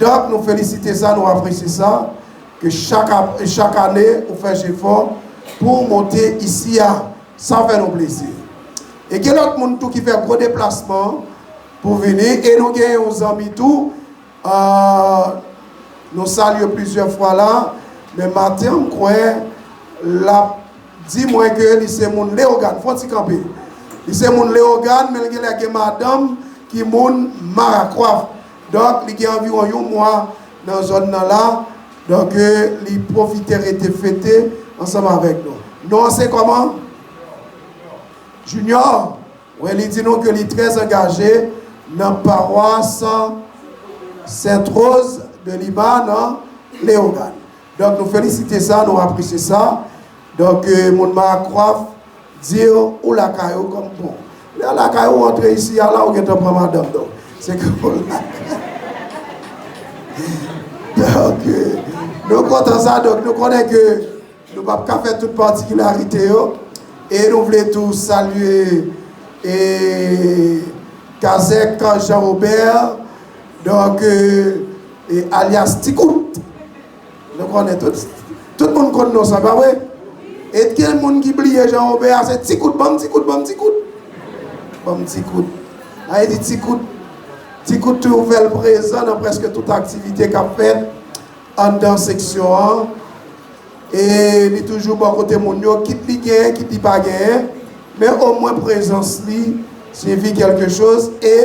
Donk, nou felisite sa, nou apresye sa, ke chak ap-, chak ane, ou fè jefò pou w monte isi a. Sa fè nou plezi. E gen lòt moun tou ki fè gwo deplasman pou vini. E nou gen yon zanmi tou, euh, nou salye plizyè fwa la, men maten an, m kwè, l ap di mwen ke li se moun Leyogàn. Fè yon ti kanpe. Li se moun Leyogàn, men l genlè gen madanm ki moun Marakwaf. Donk, li gen anviwon yon mwa nan zòn nan la. Donk, euh, li pwofite rete fete ansanm avèk nou. Non an se kòman? Junior. Wi, li di nou ke li trè angaje nan pawas Sent Woz de Lima nan Leyogàn. Donk, nou felisite sa, nou apresye sa. Donk, euh, moun Marakwaf, di w ou lakay ou kòm bon. Lè lakay ou antre isi a la, ou gentan pran madanm, donk. Se ke ou lakay. Donk, euh, nou kontan sa, donk, nou konnen ke nou p ap ka fè tout patikilarite yo. E nou vle tou salye, e, Kazèk Jean Robert, donk, euh, e, alyas Tikout. Nou konnen tout, tout moun konn non sa, pa vre? E gen moun ki bliye Jean Robert a, se Tikout, ban m Tikout, ban m Tikout. Ban m Tikout. Sa vle di Tikout, Tikout toujou fè l prezan nan prèske tout aktivite k ap fèt anndan seksyon an. E li toujou bò kote moun yo, kit li genyen, kit li pa genyen. Men omwen prezans li siyifi kèlke choz. E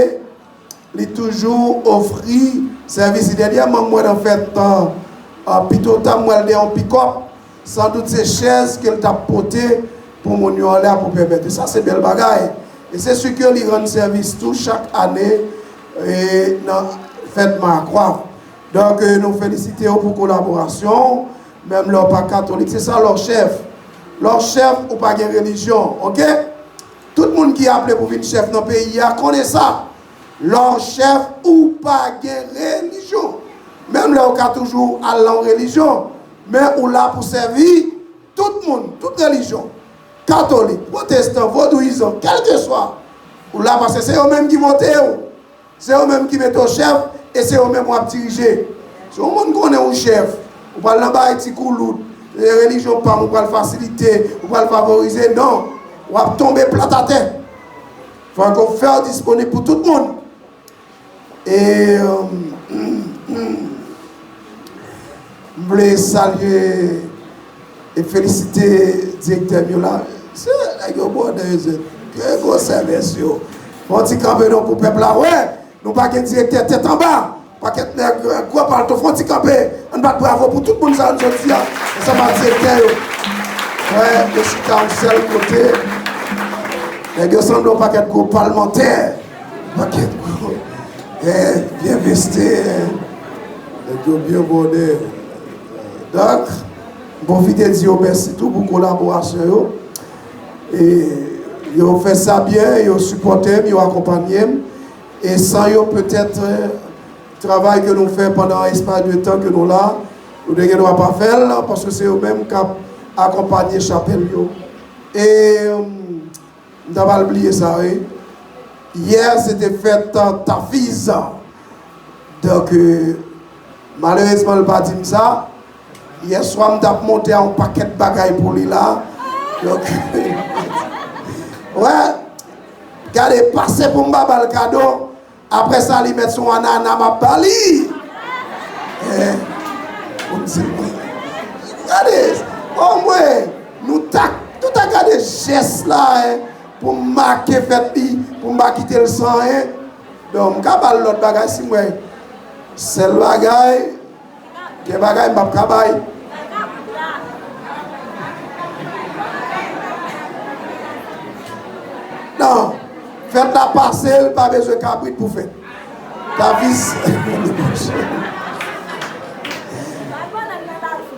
li toujou ofri sèvis li. Dènyèman, m wè nan fèt, a, pito ta, m wè l dèyè yon pikòp. Sandout se chèz ke l t ap pote pou moun yo anlè a pou pèmèt. E sa se bèl bagay. E se si ke li rann sèvis tou chak ane, e, nan fèt Makwa. Donk, e, nou felisite w pou kolaborasyon w. Menm lè w pa katolik, se sa lè w chèf. Lè w chèf, ou pa gen relijyon, oke? Tout moun ki aple pou vin chèf nan peyi a konnen sa. Lè w chèf, ou pa gen relijyon. Menm lè w ka toujou al nan yon relijyon, men ou la pou sèvi tout moun, tout relijyon. Katolik, pwotestan, vodouyizan, kèlkeswa. Ou la paske se yo menm ki vote w. Se yo menm ki mete w chèf e se yo menm w ap dirije. Si yon moun konnen ou chèf, ou pral nan bagay ti koulout, e relijyon pa m, ou pral fasilite, ou pral favorize, non. W ap tonbe plat atè. Fòk ou fè w disponib pou tout moun. E, euh, M vle salye e felisite direktè m yo la. Se nèg yo bwòdè yo, se gwo sèvis yo. Fè yon ti kanpe non pou pèp la wè. Nou pa gen direktè tèt anba. Pakèt nèg, euh, gwo palto, fè yon ti kanpe. Ann bat bravo pou tout moun sa yo jodi a. Ansanm ak direktè yo. Wè, yo chita yon sèl kote. Nèg yo sanble yon pakèt gwo palmantè. Pakèt gwo. Eh, byen veste, eh. Nèg yo byen bwòdè. Donk, m pwofite di yo mèsi tou pou kolaborasyon yo. E yo fè sa byen, yo sipòte m, yo akonpanye m. E san yo, petèt, eh, travay ke nou fè pandan espas de tan ke nou la, nou te gen dwa pa fè l, paske se yo menm k ap akonpanye chapèl yo. E, m ta pral bliye sa, wi. Yè, se te fèt, euh, Tafiz. Donk, euh, malerezman, l pa di m sa. Yè swa, m t ap monte a yon pakèt bagay pou li la. Donk, wè, gade, pase pou m pa ba l kado. Apre sa, li mèt se yon anana m ap ba li. Eh, pou m di, gade, omwen, nou ta, nou ta gade jès la, eh, pou m make fèt li, pou m pa kite l san anyen. Donk, m ka ba l lòt bagay si m wè. Sèl bagay, gen bagay m p ap ka bay. Non, fèt la pase, l pa bezwen kabrit pou fèt. Tafiz.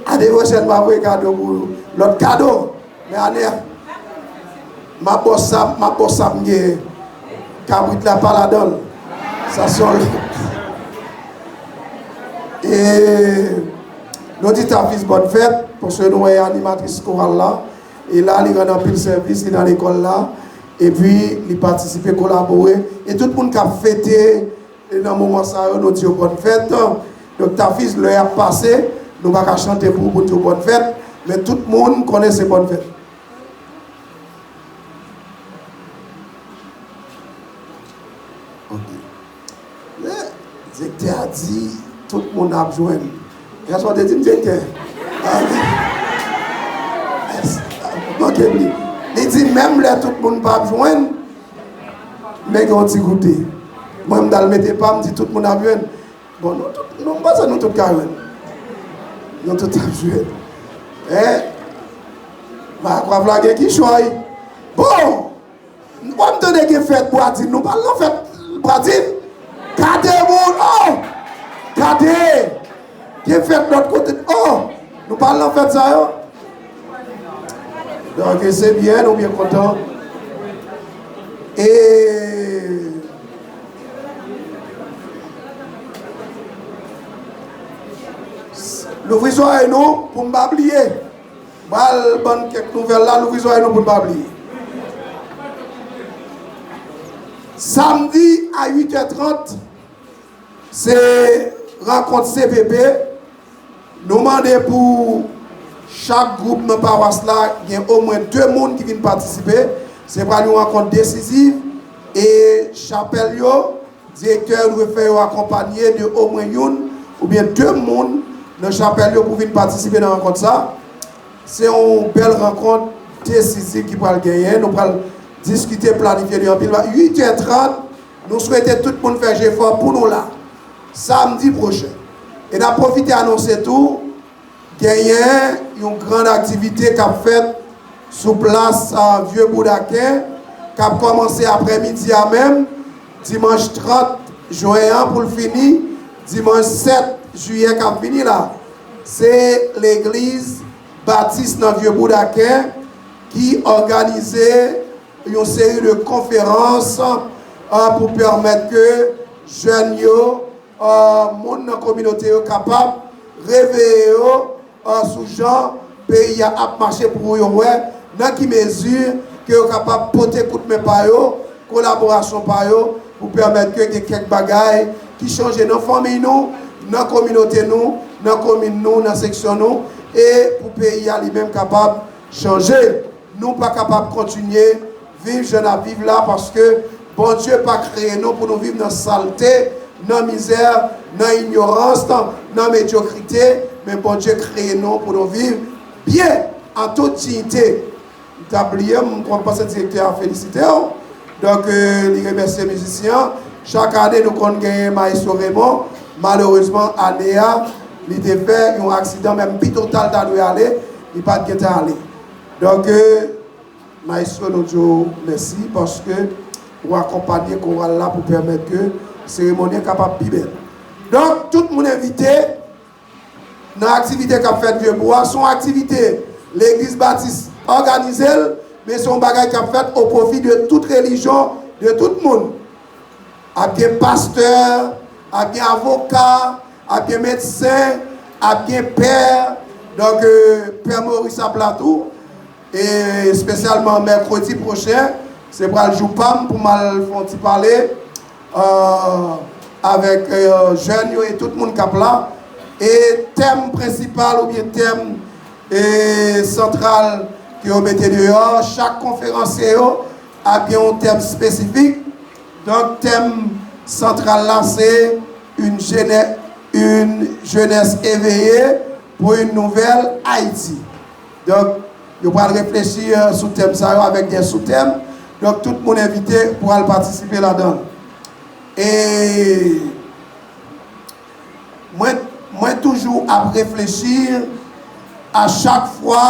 Ane pwochèn, m ap voye kado pou lòt kado. Men ane a. M ap ba w sa, m ap ba w sa m genyen. Kabrit la pa ladan l. Sa se yon lòt. E nou di Tafis bòn fèt, paske nou wè animatris koral la. E la, li rann anpil sèvis, li nan lekòl la. Epi, li patisipe, kolabore. E tout moun k ap fete e nan moman sa yo, nou di yo bòn fèt. Donk, Tafis, lè y ap pase, nou pa ka chante pou, pou di yo bòn fèt. Men tout moun konnen se bòn fèt. Ok. Men, direktè a di, tout moun ap jwenn. Kiyès ou te di m direktè? Ah, wi. Yes. Ok, li, li di, menm lè tout moun p ap jwenn, men gen yon ti goute. Mwen, m t al mete pa m, di tout moun ap jwenn. Bon, nou tout, nou, m panse nou tout ka jwenn. Nou tout ap jwenn. Hein? Makwav la gen kichòy. Bon! Ou pa m tande gen fèt Bwadin. Nou pa al nan fèt Bwadin? Gade moun! Oh! Gade! Gen fèt lòt kote. Oh! Nou pa al nan fèt sa yo? Donk, se byen, nou byen kontan. E louvri zòrèy nou pou n pa bliye. Pral ban n kèk nouvèl la, louvri zòrèy nou pou n pa bliye. Samdi a uit è trant, se rankont C P P. Nou mande pou chak gwoup nan pawas la gen omwen de moun ki vin patisipe. Se pral yon rankont desiziv e chapèl yo, direktè yo dwe fè yo akonpanye de omwen youn oubyen de moun nan chapèl yo pou vin patisipe nan rankont sa. Se yon bèl rankont desiziv ki pral genyen. Nou pral diskite, planifye li anpil. Uit è trant, nou swete tout moun fè jefò pou nou la samdi pwochen. E n ap pwofite anonse tou, genyen yon grann aktivite k ap fèt sou plas, a, Vye Boudaken, k ap kòmanse aprèmidi a menm, dimanch trant jen an, pou l fini dimanch sèt jiyè k ap vini la. Se legliz batis nan Vye Boudaken ki òganize yon seri de konferans, a, pou pèmèt ke jèn yo, a, moun nan kominote yo kapab reveye yo, a, sou jan peyi a ap mache, pou yo wè nan ki mezi ke yo kapab pote kout men pa yo, kolaborasyon pa yo, pou pèmèt ke gen kèk bagay ki chanje nan fanmiy nou, nan kominote nou, nan komin nou, nan seksyon nou, e pou peyi a li menm kapab chanje. Nou pa kapab kontinye viv jan n ap viv la, paske Bondye pa kreye nou pou nou viv nan salte, nan mizè, nan inyorans, nan medyokrite, men Bondye kreye nou pou nou viv byen, an tout diyite. M t ap bliye, m konn panse direktè a felisite w. Donk, euh, li remèsye mizisyen an. Chak ane, nou konn genyen Maestro Raymond. Malerezman, ane a, li te fè yon aksidan, menm pi total ta dwe ale, li pa t gentan ale. Donk, euh, Maestro, nou di w mèsi paske ou akonpanye koral la pou pèmèt ke seremoni an kapab pi bèl. Donk, tout moun envite nan aktivite k ap fèt Vyebwa. Se yon aktivite legliz batis òganize l, men se yon bagay k ap fèt o pwofi de tout relijyon, de tout moun. Ap gen pastè, ap gen avoka, ap gen medsen, ap gen pè. Donk, euh, Pè Maurice ap la tou. E espesyalman mèkredi pwochen, se pral jou pa m pou m al fè yon ti pale, euh, avèk, euh, jèn yo e tout moun k ap la. E tèm prensipal oubyen tèm, e santral ke yo mete deyò, chak konferansye yo ap gen yon tèm espesifik. Donk, tèm santral la, se une jeunesse, une jeunesse éveillée pour une nouvelle Haïti. Donk, yo pral reflechi, euh, sou tèm sa yo avèk de soutèm. Donk, tout moun envite pou al patisipe ladan l. E mwen, mwen toujou ap reflechi a chak fwa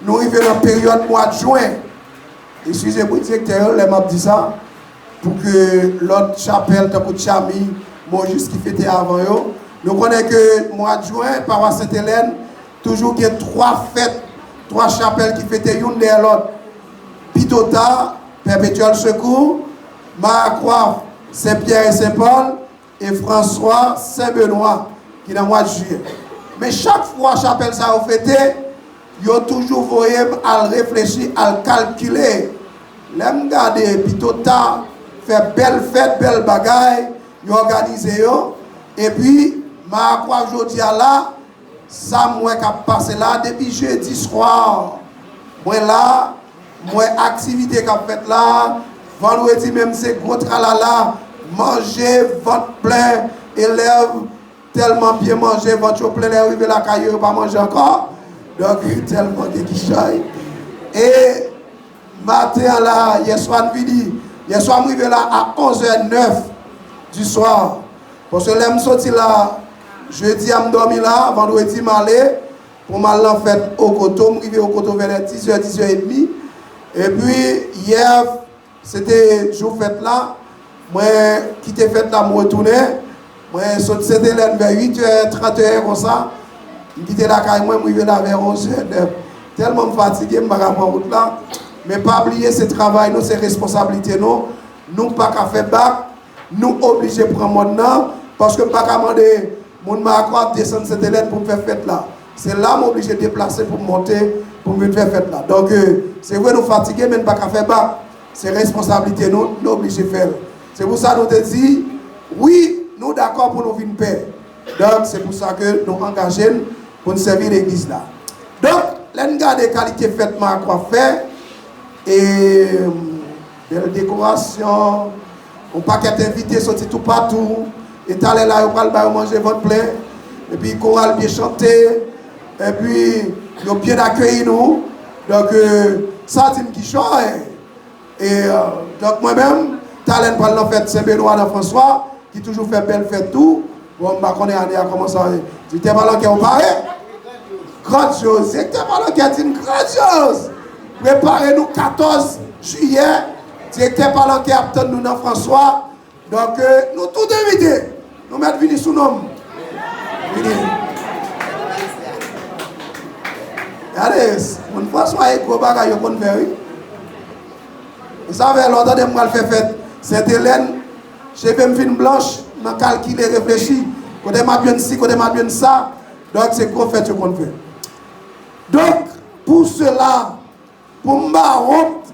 nou rive nan peryòd mwa jen. Eskize m, wi, direktè yo, lè m ap di sa, pou ke lòt chapèl, tankou Tchami, Mojis ki fete avan yo. Nou konnen ke mwa jen, pawas Sent Elèn toujou gen twa fèt, twa chapèl ki fete youn dèyè lòt. Pitota, Perpétuel Secours, Marakwa, Sen Pyè e Sen Pòl, e Franswa Sen Benwa, ki nan mwa jiyè. Men chak fwa chapèl sa yo fete, yo toujou voye m al reflechi, al kalkile. Lè m gade Pitota fè bèl fèt, bèl bagay, yo òganize yo. Epi, Marakwa jodi a la, sa m wè k ap pase la, depi jedi swa, mwen la, m wè aktivite k ap fèt la. Vandredi menm se gwo tralala, manje, vant plen, elèv tèlman byen manje, vant yo plen, lè yo rive lakay yo, yo pa manje ankò. Donk, tèlman gen kichòy. E maten an la, yèswa n vini, yèswa m rive la a onz è nèf di swa. Paske lè m soti la, jedi a m dòmi la, vandredi m ale, pou m al nan fèt Okoto, m rive Okoto vè lè diz è, diz è edmi. Epi, yè, se te jou fèt la, mwen kite fèt la, m retounen. Mwen sot Sentelèn vè uit è trant è konsa, m kite lakay mwen, m rive la vè onz è nèf. Tèlman m fatige, m pa ka pran wout la. Men pa bliye, se travay nou, se responsablite nou. Nou pa ka fè bak, nou oblije pran mòn nan, paske m pa ka mande moun Marakwa ap desann Sentelèn pou m fè fèt la. Se la m oblije deplase pou m monte, pou m vin fè fèt la. Donk, euh, se vre nou fatige, men n pa ka fè bak. Se responsablite nou, nou oblije fè l. Se pou sa nou te di, wi, nou dakò pou nou vin pè. Donk, se pou sa ke nou angaje n pou n sèvi legliz la. Donk, lè n gade kalite fèt Marakwa fè, e, bèl dekorasyon, yon pakèt envite soti toupatou, e talè la yo pral ba yo manje vant plen, epi koral byen chante, epi yo byen akeyi nou. Donk, e, sa di m kichòy. E, euh, donk, mwen menm, talè n pral nan fèt Sen Benwa nan Franswa, ki toujou fè bèl fèt tou. Bon, m pa konnen ane a kòman sa ye. Direktè Palanke, ou pare? Grandyòz. Direktè Palanke di n grandyòz. Prepare nou, katòz jiyè. Direktè Palanke ap tann nou nan Franswa. Donk, euh, nou tout envite. Nou mèt vini sou non m. Vini. Gade, moun Franswa e gwo bagay yo konn fè, wi. E sa fè lè w tande m pral fè fèt Sentelèn, cheve m fin blanch, nan kalkile, reflechi. Kote m ap jwenn si, kote m ap jwenn sa. Donk, se gwo fèt yo konn fè. Donk, pou sela, pou m pa wont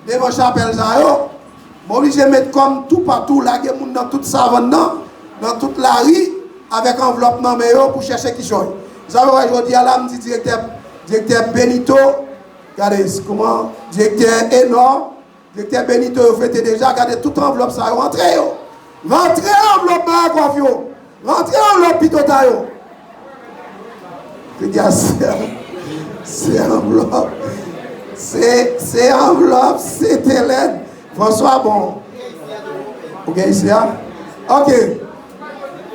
devan chapèl sa yo, m oblije met kò m toupatou, lage moun nan tout savann nan, nan tout lari, avèk anvlòp nan men yo pou chèche kichòy. Sa fè w wè jodi a la, m di direktè, direktè Benito, gade kòman, direktè Enò, direktè Benito yo fete deja, gade tout anvlòp sa yo, rantre yo. Rantre anvlòp Marakwa yo. Rantre anvlòp Pitota yo. Kounya se, se anvlòp. Se, se anvlòp, se telèn. Franswa, bon. Ou gen isi a? Ok.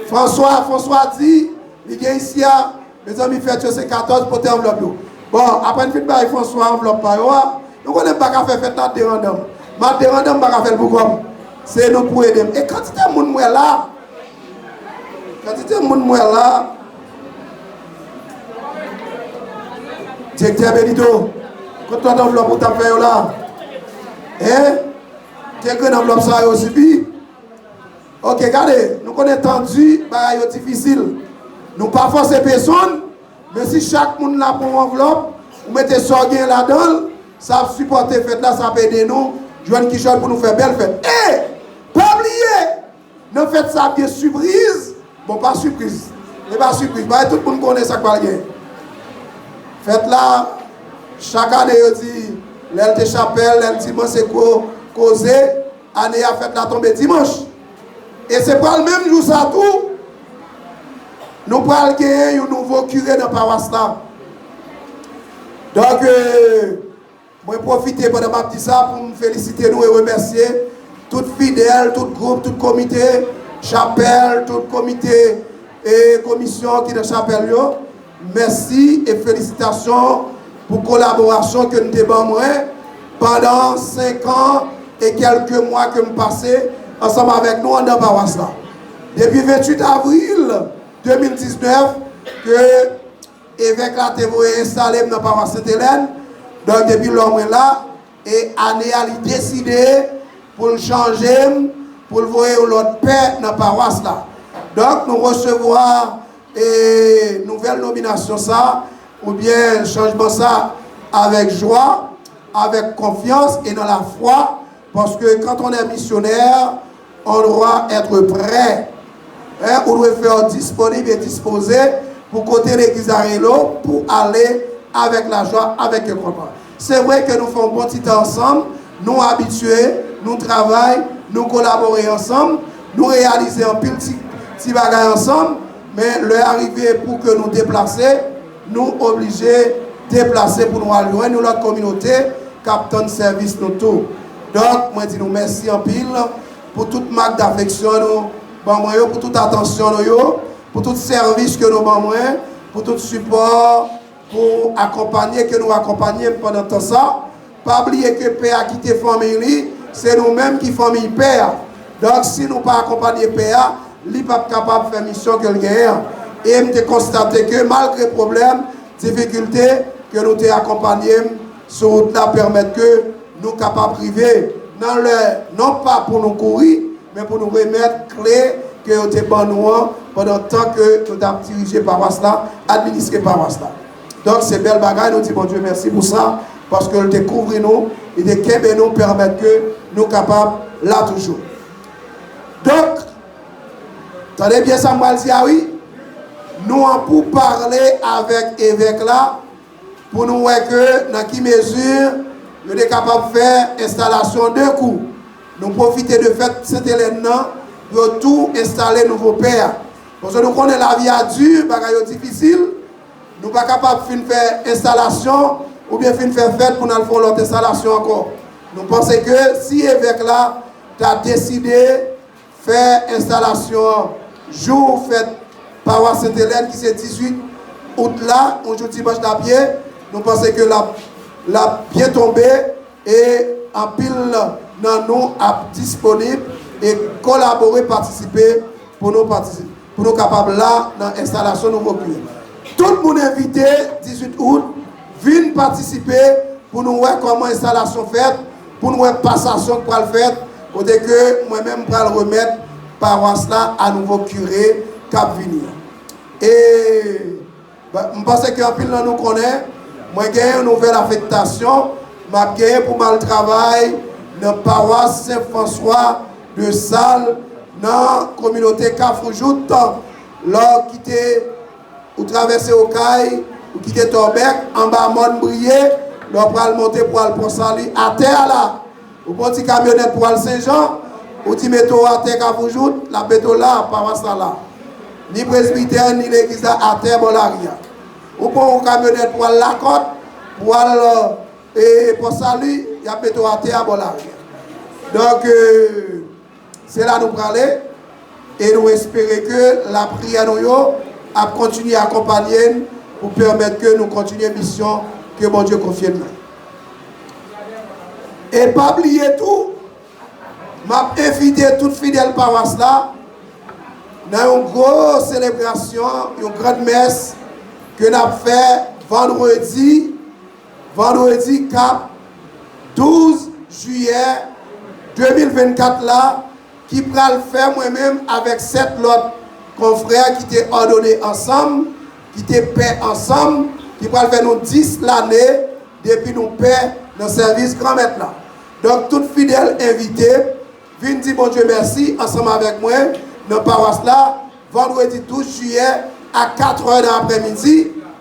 Franswa, Franswa di, li gen isi a. Mezanmi, fèt yo se katòz, pote anvlòp yo. Bon, apre n fin bay Franswa anvlòp pa yo a, nou konnen m pa ka fè fèt la derandan m. M ap derandan m, m pa ka fè l pou kò m. Se nou pou ede m. E kantite moun m wè la, kantite moun m wè la, Direktè Benito, kot lòt anvlòp ou t ap fè yo la? Hein? Te grenn anvlòp sa yo sifi? Ok, gade, nou konnen tan di, bagay yo difisil. Nou pa fòse pesonn, men si chak moun la pran yon anvlòp, ou mete sa w gen ladan l, sa ap sipòte fèt la, sa ap ede nou jwenn kichòy pou nou fè bèl fèt. E, pa bliye, nan fèt sa ap gen sipriz, bon, pa sipriz, e pa sipriz, bagay tout moun konnen sa k pral gen. Fèt la, chak ane yo di, lè l te chapèl, lè l dimanch, se gwo koze, ane a fèt la tonbe dimanch. E se pral menm jou sa tou, nou pral genyen yon nouvo kire nan pawas la. Donk, euh, mwen pwofite pandan m ap di sa pou m felisite nou e remèsye tout fidèl, tout gwoup, tout komite chapèl, tout komite e komisyon ki nan chapèl yo. Mèsi e felisitasyon pou kolaborasyon ke n te ban mwen pandan senk an e kèlke mwa ke m pase ansanm avèk nou anndan pawas la. Depi venntuit avril de mil diznèf ke evèk la te voye enstale m nan pawas Sent Elèn, donk depi lò mwen la, e ane a, li deside pou l chanje m, pou l voye yon lòt pè nan pawas la. Donk, nou resevwa e nouvèl nominasyon sa, oubyen chanjman sa, avèk jwa, avèk konfyans e nan lafwa, paske quand on est missionnaire, on doit être prêt. Hein, ou dwe fè w disponib e dispoze pou kote legliz la rele w pou ale avèk lajwa, avèk kè kontan. Se vre ke nou fè yon bon ti tan ansanm, nou abitye, nou travay, nou kolabore ansanm, nou reyalize anpil ti, ti bagay ansanm, men lè a rive pou ke nou deplase, nou oblije deplase pou nou al jwenn yon lòt kominote k ap tann sèvis nou tou. Donk, mwen di nou mèsi anpil pou tout mak dafeksyon nou ban mwen yo, pou tout atansyon nou yo, pou tout sèvis ke nou ban mwen, pou tout sipò, pou akonpanye ke nou akonpanye m pandan tan sa. Pa bliye ke pè a kite fanmiy li, se nou menm ki fanmiy pè a. Donk, si nou pa akonpanye pè a, li p ap kapab fè misyon ke l genyen an. E m te konstate ke malgre pwoblèm, difikilte, ke nou te akonpanye m sou wout la pèmèt ke nou kapab rive nan lè, non pa pou nou kouri, men pou nou remèt kle ke yo te ban nou an pandan tan ke nou t ap dirije pawas la, administre pawas la. Donk, se bèl bagay, nou di Bondye mèsi pou sa, paske l te kouvri nou, li te kenbe nou, pèmèt ke nou kapab la toujou. Donk, tande byen sa m pral di a wi, nou an pou pale avèk evèk la, pou nou wè ke nan ki mezi yo te kapab fè enstalasyon de kou. Nou pwofite de fèt Sentelèn nan, yo tou enstale nouvo pè a. Paske nou konnen lavi a di, bagay yo difisil, nou pa kapab fin fè enstalasyon oubyen fin fè fèt pou n al fè yon lòt enstalasyon ankò. Nou panse ke si evèk la ta deside fè enstalasyon an jou fèt pawas Sentelèn ki se dizuit out la, yon jou dimanch l ap ye, nou panse ke l ap, l ap byen tonbe e anpil nan nou ap disponib e kolabore, patisipe pou nou patisipe, pou nou kapab la nan enstalasyon nouvo kire. Tout moun envite dizuit out, vin patisipe pou nou wè kòman enstalasyon fèt, pou nou wè pasasyon k pral fèt, kote ke mwen menm m pral remèt pawas la a nouvo kire k ap vini an. E ba- m panse ke anpil nan nou konnen, mwen genyen yon nouvèl afektasyon, m ap genyen pou m al travay nan pawas Sen Franswa de Sal, nan kominote Kafou Jout. Lè w kite Ou travèse Okay, ou kite Tòbèk, anba mòn Briye, lè w pral monte pou al Pò Sali, atè a la. Ou pran ti kamyonèt pou al Senjan, ou di mete w atè Kafou Jout, l ap mete w la, pawas la la. Ni presbitè, ni legliz la atè bò lari a. Ou pran yon kamyonèt pou al Lakòt, pou al, e, Pò Sali, y ap mete w atè a bò lari a. Donk, e, Se la nou prale, e nou espere ke lapriyè nou yo ap kontinye akonpanye n pou pèmèt ke nou kontinye misyon ke Bondye konfye n nan. E pa bliye tou, m ap envite tout fidèl pawas la nan yon gwo selebrasyon, yon grann mès ke n ap fè vandredi, vandredi k ap douz jiyè de mil vennkat la, ki pral fè mwen menm avèk sèt lòt konfrè ki te òdone ansanm, ki te pè ansanm, ki pral fè nou dis lane depi nou pè nan sèvis Granmèt la. Donk, tout fidèl envite, vin di Bondye mèsi ansanm avèk mwen nan pawas la, vandredi douz jiyè a katrè nan aprèmidi,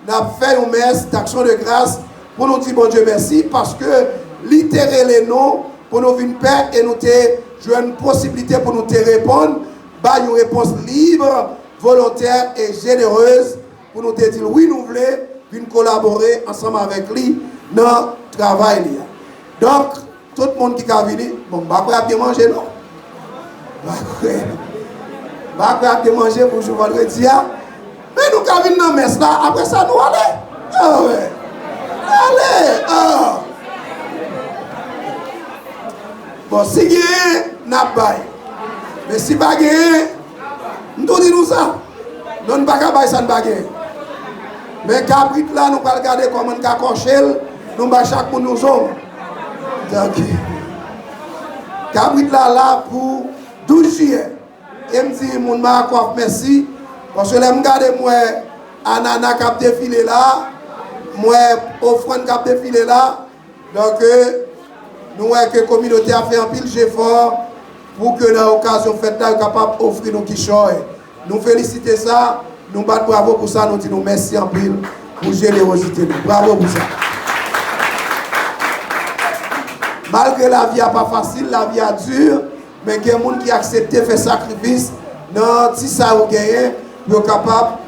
n ap fè yon mès d'aksyon de gras pou nou di Bondye mèsi, paske li te rele nou pou nou vin pè e nou te jwenn posiblite pou nou te reponn, bay yon repons lib, volontè e jenerez pou nou te di l wi, nou vle vin kolabore ansanm avèk li nan travay li a. Donk, tout moun ki ka vini, bon, m pa kwè ap gen manje, non. M pa kwè. M pa kwè ap gen manje pou jou vandredi a. Men nou ka vin nan mès la, apre sa, nou ale. Ah, wè. Ale. Ah. Bon, si genyen, n ap bay. Men si pa genyen, m tou di nou sa. Non, n pa ka bay sa n pa genyen. Men kabrit la, nou pral gade kòman n ka kòche l, nou bay chak moun yon zong. Donk, kabrit la la pou douz jiyè. E m di moun Marakòf mèsi, paske lè m gade m wè anana k ap defile la, m wè ofrann k ap defile la. Donk, nou wè ke kominote a fè anpil jefò pou ke nan okazyon fèt la, yo kapab ofri nou kichòy. Nou felisite sa, nou bat bravo pou sa, nou di nou mèsi anpil pou jenerozite nou. Bravo pou sa. Malgre lavi a pa fasil, lavi a di, men gen moun ki aksepte fè sakrifis nan ti sa yo genyen pou yo kapab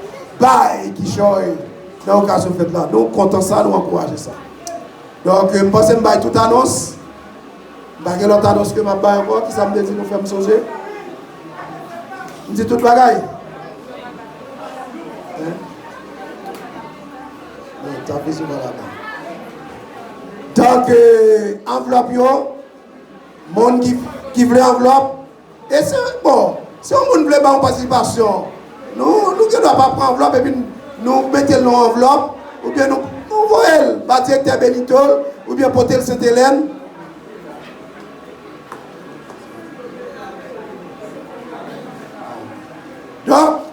bay kichòy nan okazyon fèt la. Nou kontan sa, nou ankouraje sa. Donk, m panse m bay tout anons. M pa gen lòt anons ke m ap bay ankò. Kisa m te di nou fè m sonje? M di tout bagay. Hein? Non, ta fizye pa ladan. Donk, anvlòp yo, moun ki, ki vle anvlòp, e se, bon, si yon moun vle ba yon patisipasyon, nou, nou gen dwa pa pran anvlòp epi nou mete l nan anvlòp, oubyen nou, nou voye l ba direktè Benito l, oubyen pote l Sentelèn. Donk,